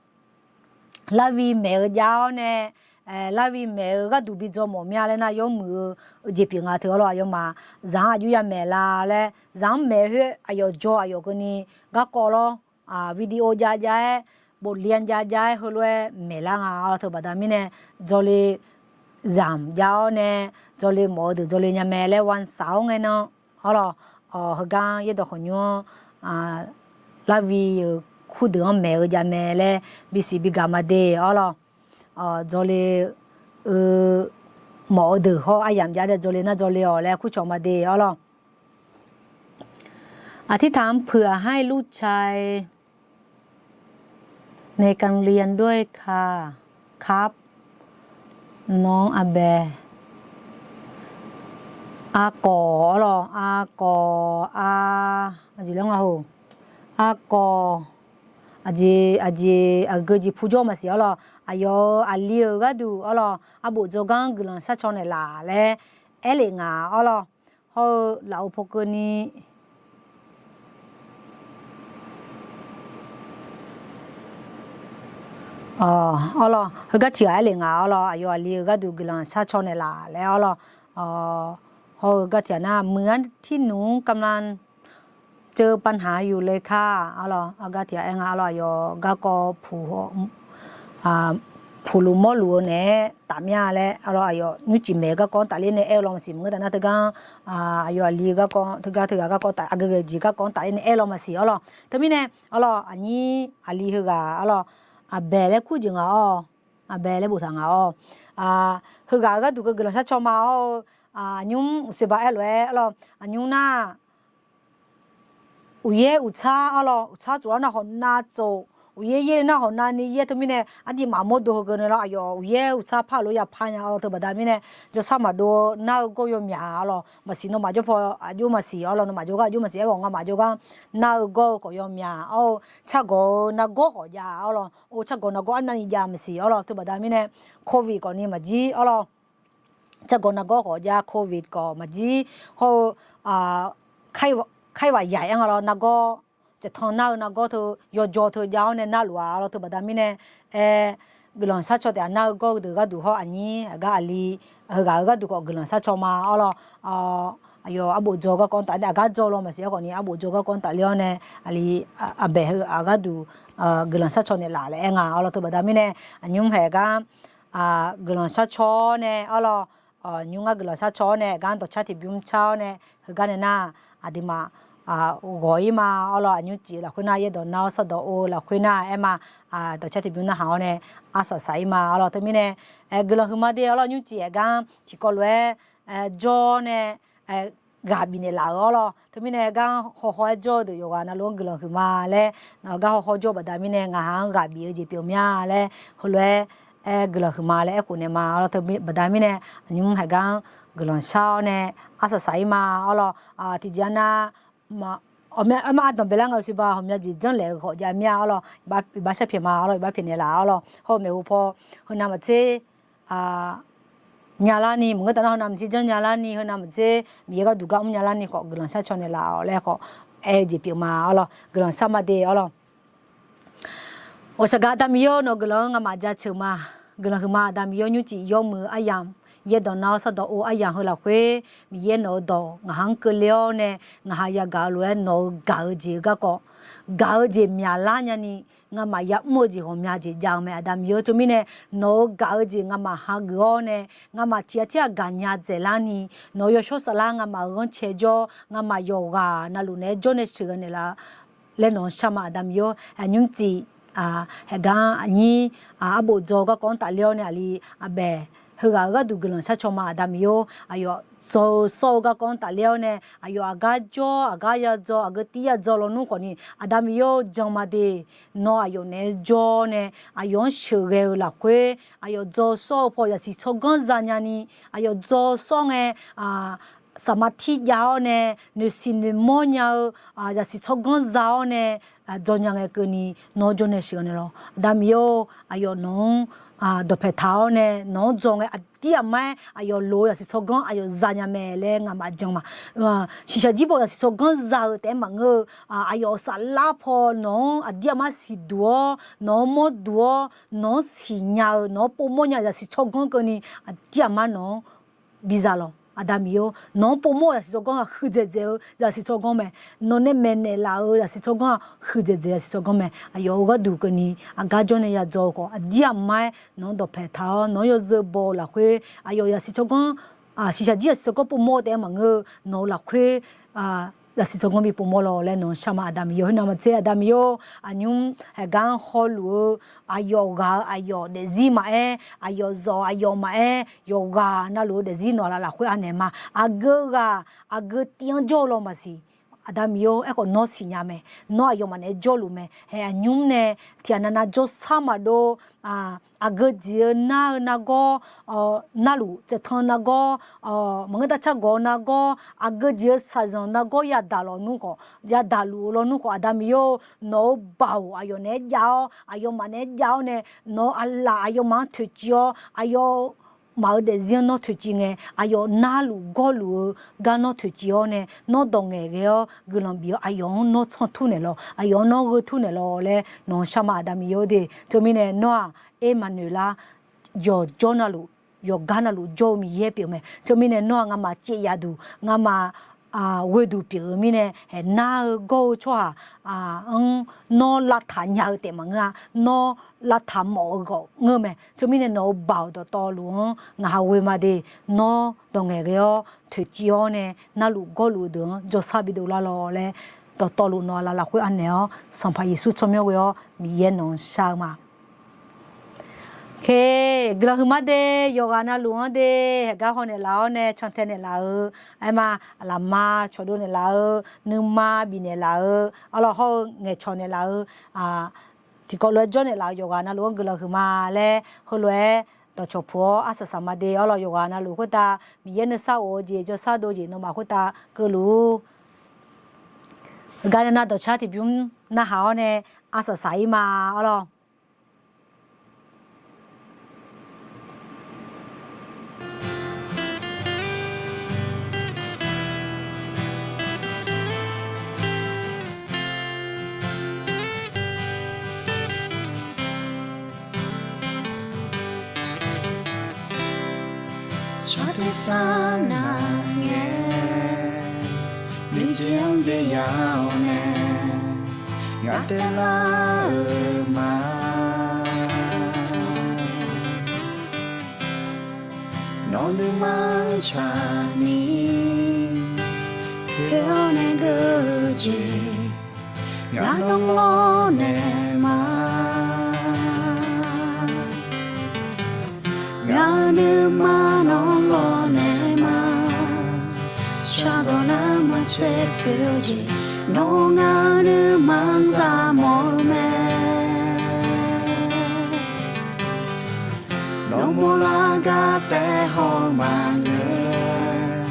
ราวี maeq-eu jav-awr nae, ราวี maeq-eu gharduq bi dzaw mawf mya laer nar yawmuiq-eu jeq pyeuf nga teu awr lawq. Aqyawfmaf zaq-anr aqjox ya maeq la laer zaq-anr maeq khoer aqyawf dzaw aqyawf keuvni garkawv lawr, video jav jav-aer, บทเรียน jav jav-aer heulof-aer maeq lar nga awr lawq. Teubaqda mirnae dzawle zamq jav-awr nae dzawle mawf-eu deuq dzawle nya mae laer วันเสาร์-anr ngae nan awr lawq. Heugar yaerdawq khawqnymr-anr ราวี-euq คู่ deuq-anr maeq-eu jav mae laer bisiq bi gaq ma de awr lawq. Dzawle-eu mawf-eu deuq hawr aryamq jav-aer dzawle nar dzawle-awq laer kurcawq ma de awr lawq. อธิษฐานเผื่อให้ลูกชาย ในการเรียนด้วยค่ะ ครับ น้องอาแบ Aqkawq awr lawq, aqkawq a, aqjeq laer nga hoq, aqkawq, aqjeq aqjeq aqgeu jeq pu jawr maqsiq awr lawq. Aqyawf-euq aqli-euq gharduq awr lawq, arbof dzawgar-anr guiqlanq sharcaw naeqlaf laer aerlef nga awr lawq. Hawr-eu lafov paw keuvni awr lawq, heugar tiq ghaq aerlef nga awr lawq. Aqyawf aqli-euq gharduq guiqlanq sharcaw naeqlaf laer awr lawq. Hawr-eu gar tiq ghaq nar เหมือนที่หนูกำลังเจอปัญหาอยู่เลยค่ะ awr lawq. Aqgar tiq ghaq aer nga awr lawq, aqyawf garkawv puq puqluf mawrluf-eu naeq-aer tafmya laer awr lawq. Aqyawf nymrcif maeq-eu garkawv-anr tafler nae aer-eu law maqsiq. Maqngeur taf nar teugar aqyawf aqli-eu garkawv teugar teughaq garkawv taf aqgeu ghae jeq garkawv-anr tafler nae aer law maqsiq awr lawq. Teumirnae awr lawq, aqnyir aqli heughaq awr lawq, Aqbaeq laer kur jeq nga awr, Aqbaeq laer boftaq nga awr, heughaq-euq gharduq keuv guiqlanq sharcaw ma awr-eu, aqnymr uqshoe ba aer lof-aer awr lawq, aqnymr nar uqyaer uqtsar awr lawq, uqtsar tsoflar nar hawq nav tsof, uqyaer yaer nar hawq navni yaer. Teumirnae ardiv maqmawr do heugeuf nae lawr, aqyawf uqyaer uqtsar par lof yapar nya awr lawq. Teubaqda mirnae jawrshar maqdov-eu nar-eu gawr yawmyaq awr lawq, maqsiq nawmaf jawr paw aqjox maqsiq awr lawq, nawmaf jawrgar aqjox maqsiq aer-awq, ngamaf jawrgar nar-eu gawr-eu khawf yawmyaq awr-eu, cargawq-eu nargawr khawf jav awr lawq, or cargawq nargawr arnavni jav maqsiq awr lawq. Teubaqda mirnae covid khawf ni maqjir awr lawq, cargawq nargawr khawf jav, covid khawf maqjir hawr-eu, kaiv ghaq yaq aer nga lawr, nargawr, caevtan nar-eu nargawr teu yawjaw teu jav-awr nae narluf-a awr lawq. Teubaqda mirnae aer, guiqlanq sharcaw taef-a nar-eu gawr-eu deuq gharduq hawr aqnyir aqgar aqli heughaq-euq gharduq khawf guiqlanq sharcaw ma awr lawq. Aqyawf arbof dzaw garkawv-anr tafler, aqgar dzaw law maqsiq aer khawf ni arbof dzaw garkawv-anr tafler-awr nae, aqli Aqbaeq heughaq-euq gharduq guiqlanq sharcaw naeqlaf laer aer nga awr lawq. Teubaqda mirnae aqnymr haeq gar guiqlanq sharcaw-awr nae awr lawq, nymr ngar guiqlanq sharcaw-awr nae gar dawqcar tiqbymr car-awr nae heugar nae nar, aqduimaf ghawq-ir ma awr lawq. Aqnymr cif lafkhoer nar yaerdawq nar-awr sawrdawq or-eu lafkhoer nar aer ma, dawqcar tiqbymr narhaq-awr nae arsaq saq-ir ma awr lawq. Teumirnae guiqlanq huiqma de awr lawq, nymr cif haeq gar tiqkawv lof-aer jawr-awr nae ghaq bifnaeq laf-euq awr lawq. Teumirnae gar hawhaw-aer jawr-eu deuq yawqghaq navluf-anr guiqlanq huiqma laer, gar hawhaw jawr-eu baqda mirnae ngaq haq-anr ghaq bif-eu jeq pyeuf mya laer heulof-aer aer guiqlanq huiqma laer aerkhof naeq ma awr lawq. Teubaqda mirnae aqnymr haeq gar-anr guiqlanq shar-awr nae arsaq saq-ir ma awr lawq. Tiqjeq-a nar, Aqmar ardanqbae lar nga-eu siqba ghawqmya jeq janrlaeq-eu khawf jav mir-a arlawr, iqbax sharpyaeq ma arlawr, iqbax pyaeqnaeq laf arlawr. Hawr-eu maeqhu paw, heunav maqtser nyalarni, maqngeur taf nar heunav maqtser janrnyalarni, heunav maqtser Miqyaer gharduq gar mrnyalarni khawf guiqlanq sharcaw naeqlaf-awq laer khawf aer-eu jeq pyeuf ma arlawr, guiqlanq shar ma de arlawr. Ghawqshaq gaq Aqda Miqyaer-or, nawq-eu guiqlanq-anr ngamaf jaceuq ma. Guiqlanq huiqma Aqda Miqyaer, nymrcif yawmuiq aryamq, yaerdawq nar-awr sardawq or aryamq heu lafkhoer, Miqyaer nawq-eu dawq ngaq-anr keuvle-awr nae, ngaq ha yagaq-eu lof-aer nawq-eu gaq-eu jeq-eu garkawv, gaq-eu jeq myaqlar nyani, ngamaf yamr-eu jeq ghawqmya jeq jav-eu mae Aqda Miqyaer. Teumirnae nawq-eu gaq-eu jeq ngamaf hageuf-awr nae, ngamaf tiq ghaq tirghaq gaqnya dzaeqlarni, nawq-eu yawshawr saflar ngamaf-euq ghanrcae jawr, ngamaf yawqghaq navluf naeq-aer jawr nae sheuqghae naeqlaf laer nawq-anr shar ma Aqda Miqyaer. Aqnymr tif, haeqgar aqnyir, arbof dzaw-eu garkawv-anr tafler-awr nae aqli aqbaeq heughaq-euq gharduq guiqlanq sharcaw ma Aqda Miqyaer. Aqyawf dzaw-eu sawr-eu garkawv-anr tafler-awr nae aqyawf aqgar jawr, aqgar yadzaw, aqgeu tir yadzaw lawnmr khawfni Aqda Miqyaer-or, jan ma de. Nawr aqyawf naeq-aer jawr-awr nae aqyawf-anr sheuqghae-eu lafkhoer, aqyawf dzaw-eu sawr-eu paw zaqsiq tsawrganr za nyani, aqyawf dzaw-eu sawr ngae, saqma tir jav-awr nae, noeqsiq noeqmawr nya-eu zaqsiq tsawrganr za-awr nae, dzaw nya ngae keuvni nawr jawr nae sheuqghae naeqlaf-awq. Aqda Miqyaer-or, aqyawf nawq-anr dawqpae taq-awr nae nawq-anr dzaw ngae aqdir aqmar-aer aqyawf lof-eu zaqsiq tsawrganr aqyawf za nya mae laer ngamaf jan ma. Shiqshaq jir baw zaqsiq tsawrganr za-eu taef-aer maqngeur-eu, aqyawf saflar paw nawq-anr aqdir aqmar siqduq-awr, nawq-anr mawrduq-awr, nawq-anr siqnya-eu, nawq-anr povmawr nya-eu zaqsiq tsawrganr keuvni aqdir aqmar nawq-anr biza lawq. Aqda Miqyaer-or, nawq-anr povmawr-eu zaqsiq tsawrganr-aq huiqdzaeq dzaeq-eu zaqsiq tsawrganr mae. Nawq nae maeqnaeq laf-euq zaqsiq tsawrganr-aq huiqdzaeq dzaeq-eu zaqsiq tsawrganr mae. Aqyawf-euq gharduq keuvni aqgar jawr nae yadzaw-eu khawf aqdir aqmar-aer nawq-anr dawqpae taq-awr nawq-anr yawzeu baw-eu lafkhoer aqyawf zaqsiq tsawrganr, shiqshaq jir zaqsiq tsawrganr povmawr-eu taef-aer maqngeur-eu nawq-eu lafkhoer zaqsiq tsawrganr bi povmawr lawq laer nawq-anr shar ma Aqda Miqyaer-or. Heunav maqtser Aqda Miqyaer-or, aqnymr haeqgar-anr hawluf-eu aqyawf ghaq-eu aqyawf daefzir maqaer, aqyawf zawf aqyawf maqaer, yawqghaq navluf-eu daefzir nawq-eu lafkhoer anaeq ma. Aqgeu ghaq aqgeu tiv-anr jawr-eu law maqsiq. Aqda Miqyaer-or, aerkhawf nawr siqnya mae. Nawr aqyawfmaf naeq-aer jawrluf mae. Hae aqnymr nae tiqghaq navnav jawrshar maqdov, aqgeu jeq-eu nar-eu nargawr, narluf tsaevtan-eu nargawr, maqngeur darcar gawq-eu nargawr, aqgeu jeq-eu shaqzanq nargawr yadaq lawq nmr khawf, yadaq luf-eu lawnmr khawf, Aqda Miqyaer-or, nawq-eu baoq aqyawf naeq-aer jav-awr, aqyawfmaf naeq-aer jav-awr nae, nawq-eu aqlaf aqyawfmaf-anr toeqciv-awr, aqyawfmaf-eu daefzir-anr nawr toeqciv ngae, aqyawf narluf gawrluf-eu gar nawr toeqciv-awr nae, nawr dawq ngaeqghae-awr guiqlanq bif-awr aqyawf-anr nawr tsanr tur naeqlaf, aqyawf-anr nawr gheu tur naeqlaf laer nawq-anr shar ma Aqda Miqyaer-or de. Teumirnae nawr-aq, Ermaqnoeqlar, yawqjawr navluf, yawqgar navluf jawr-eu Miqyaer pyeuf mae. Teumirnae nawr-aq, ngamaf caev yaf duq, ngamaf ghoe duq pyeuf-eu mirnae, hae nar-eu gawr-eu tsawrhaq-anr nawr lavtaq nya-eu taef maqngeur-a. Nawr lavtaq mawf-eu ghawf ngeur mae. Teumirnae nawq-eu baoq dawqtawvluf-anr ngaq ha ghoe ma de. Nawr dawq ngaeqghae-awr toeqciv-awr nae narluf gawrluf-eu deuq-anr jawrshar bidov lar lawq laer, dawqtawvluf nawq-eu laflaf khoer anaeq-awr Sanqpaq Yeqsur tsawrmyanr ghoe-awr Miqyaer nawq-anr shar-eu ma. Oke, guiqlanq huiqma de, yawqghaq navluf-anr de, haeqgar haw naeqlaf-awr nae cantae naeqlaf-eu, aerma, lafma cawqdov naeqlaf-eu, nuima bifnaeq laf-eu, arlawr hawr-eu ngaeqcawq naeqlaf-eu, tiqkawv lof-aer jawr naeqlaf-eu yawqghaq navluf-anr guiqlanq huiqma laer heulof-aer dawqcawq puq-awr arsaq saq ma de. Arlawr yawqghaq navluf khoertav Miqyaer nuisar of-eu jeq jawrshar dov jeq nawmaf khoertav keuvluf-ur. Heugar nae nar dawqcar tiqbymr narhaq-awr nae arsaq saq-ir ma. Arlawr Sartaq sar nar ngae, miqjeq-anr byav-awr nae, ngaq taev lar-euq ma. Nawq nuima-anr tsaqni, poeq-awr nae geuf-eu jeq, ngaq nawr lawrnaeq ma. Ngaq-euq nuima nawr lawrnaeq ma. Shardawq nar maqtser poeq-eu jeq, nawr ngaq-euq nuima-anr za mawf-eu mae. Nawr mawrlar gar taef haw maqngeur,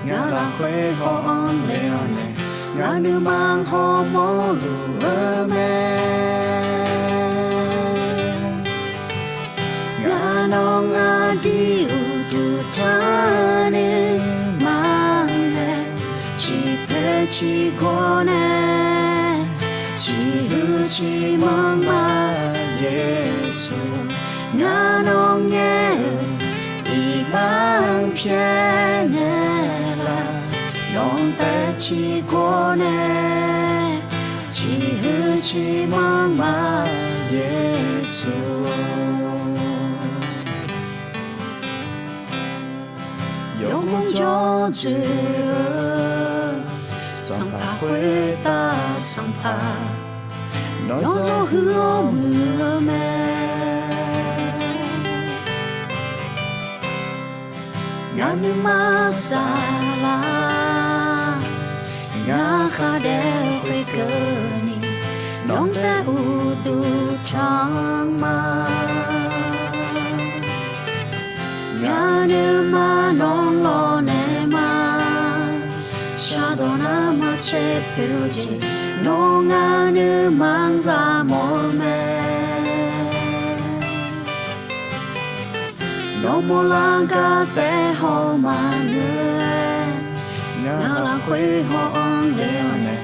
ngaq lafkhoer haw-anr le-awr nae, Ngaq nuima hawmawr luf-eu mae. Ngaq nawq ngaq dui uqduq tanr nuima nae, ciqpoeq ciqgawr nae, ciqhuiq ciqmanr ma Yeqsur. Ngaq nawq ngaer-euq iqbax pyaeqnaeq laf, nawq taef ciqgawr nae, ciqhuiq ciqmanr ma Yeqsur. Yawgmr jawr dzoeq-eu Sanqpaq khoertav Sanqpaq, nawr zawr huiq-awr muiq-eu mae. Ngaq nuima saflar, ngaq khar daef khoerkeuvni, nawq taef uqduq tanr ma. Ngaq nuima nawq lawq naeq ma. Shardawq nar maqcaer pyeuf-eu jeq, nawr ngaq nuima zaq mawf-eu mae. Nawr mawrlar gar taef haw maqngeur-aer, ngaq lafkhoer haw-anr le-awr nae,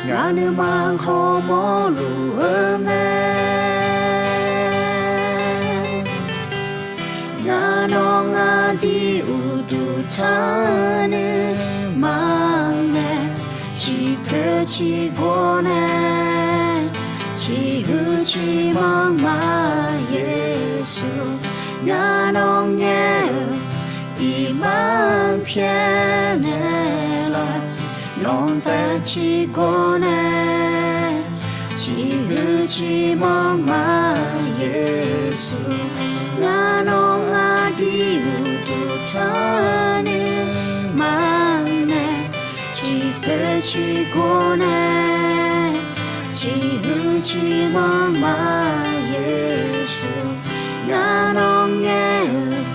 ngaq nuima hawmawr luf-eu mae. Ngaq nawq ngaq dui uqduq tanr nuima nae, ciqpoeq ciqgawr nae, ciqhuiq ciqmanr ma Yeqsur. Ngaq nawq ngaer-euq iqbax pyaeqnaeq laf, nawq taef ciqgawr nae, ciqhuiq ciqmanr ma Yeqsur. Ngaq nawq ngaq dui uqduq tanr nuima nae, ciqpoeq ciqgawr nae, ciqhuiq ciqmanr ma Yeqsur. Ngaq nawq ngaer-euq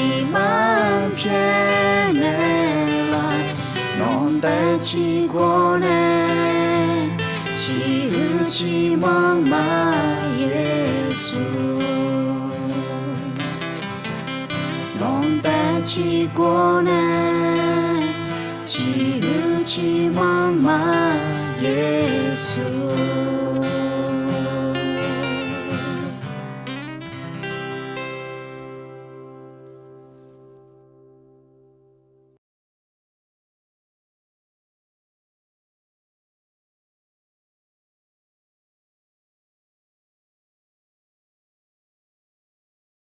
iqbax pyaeqnaeq laf, nawq taef ciqgawr nae, ciqhuiq ciqmanr ma Yeqsur. Nawq taef ciqgawr nae, ciqhuiq ciqmanr ma Yeqsur.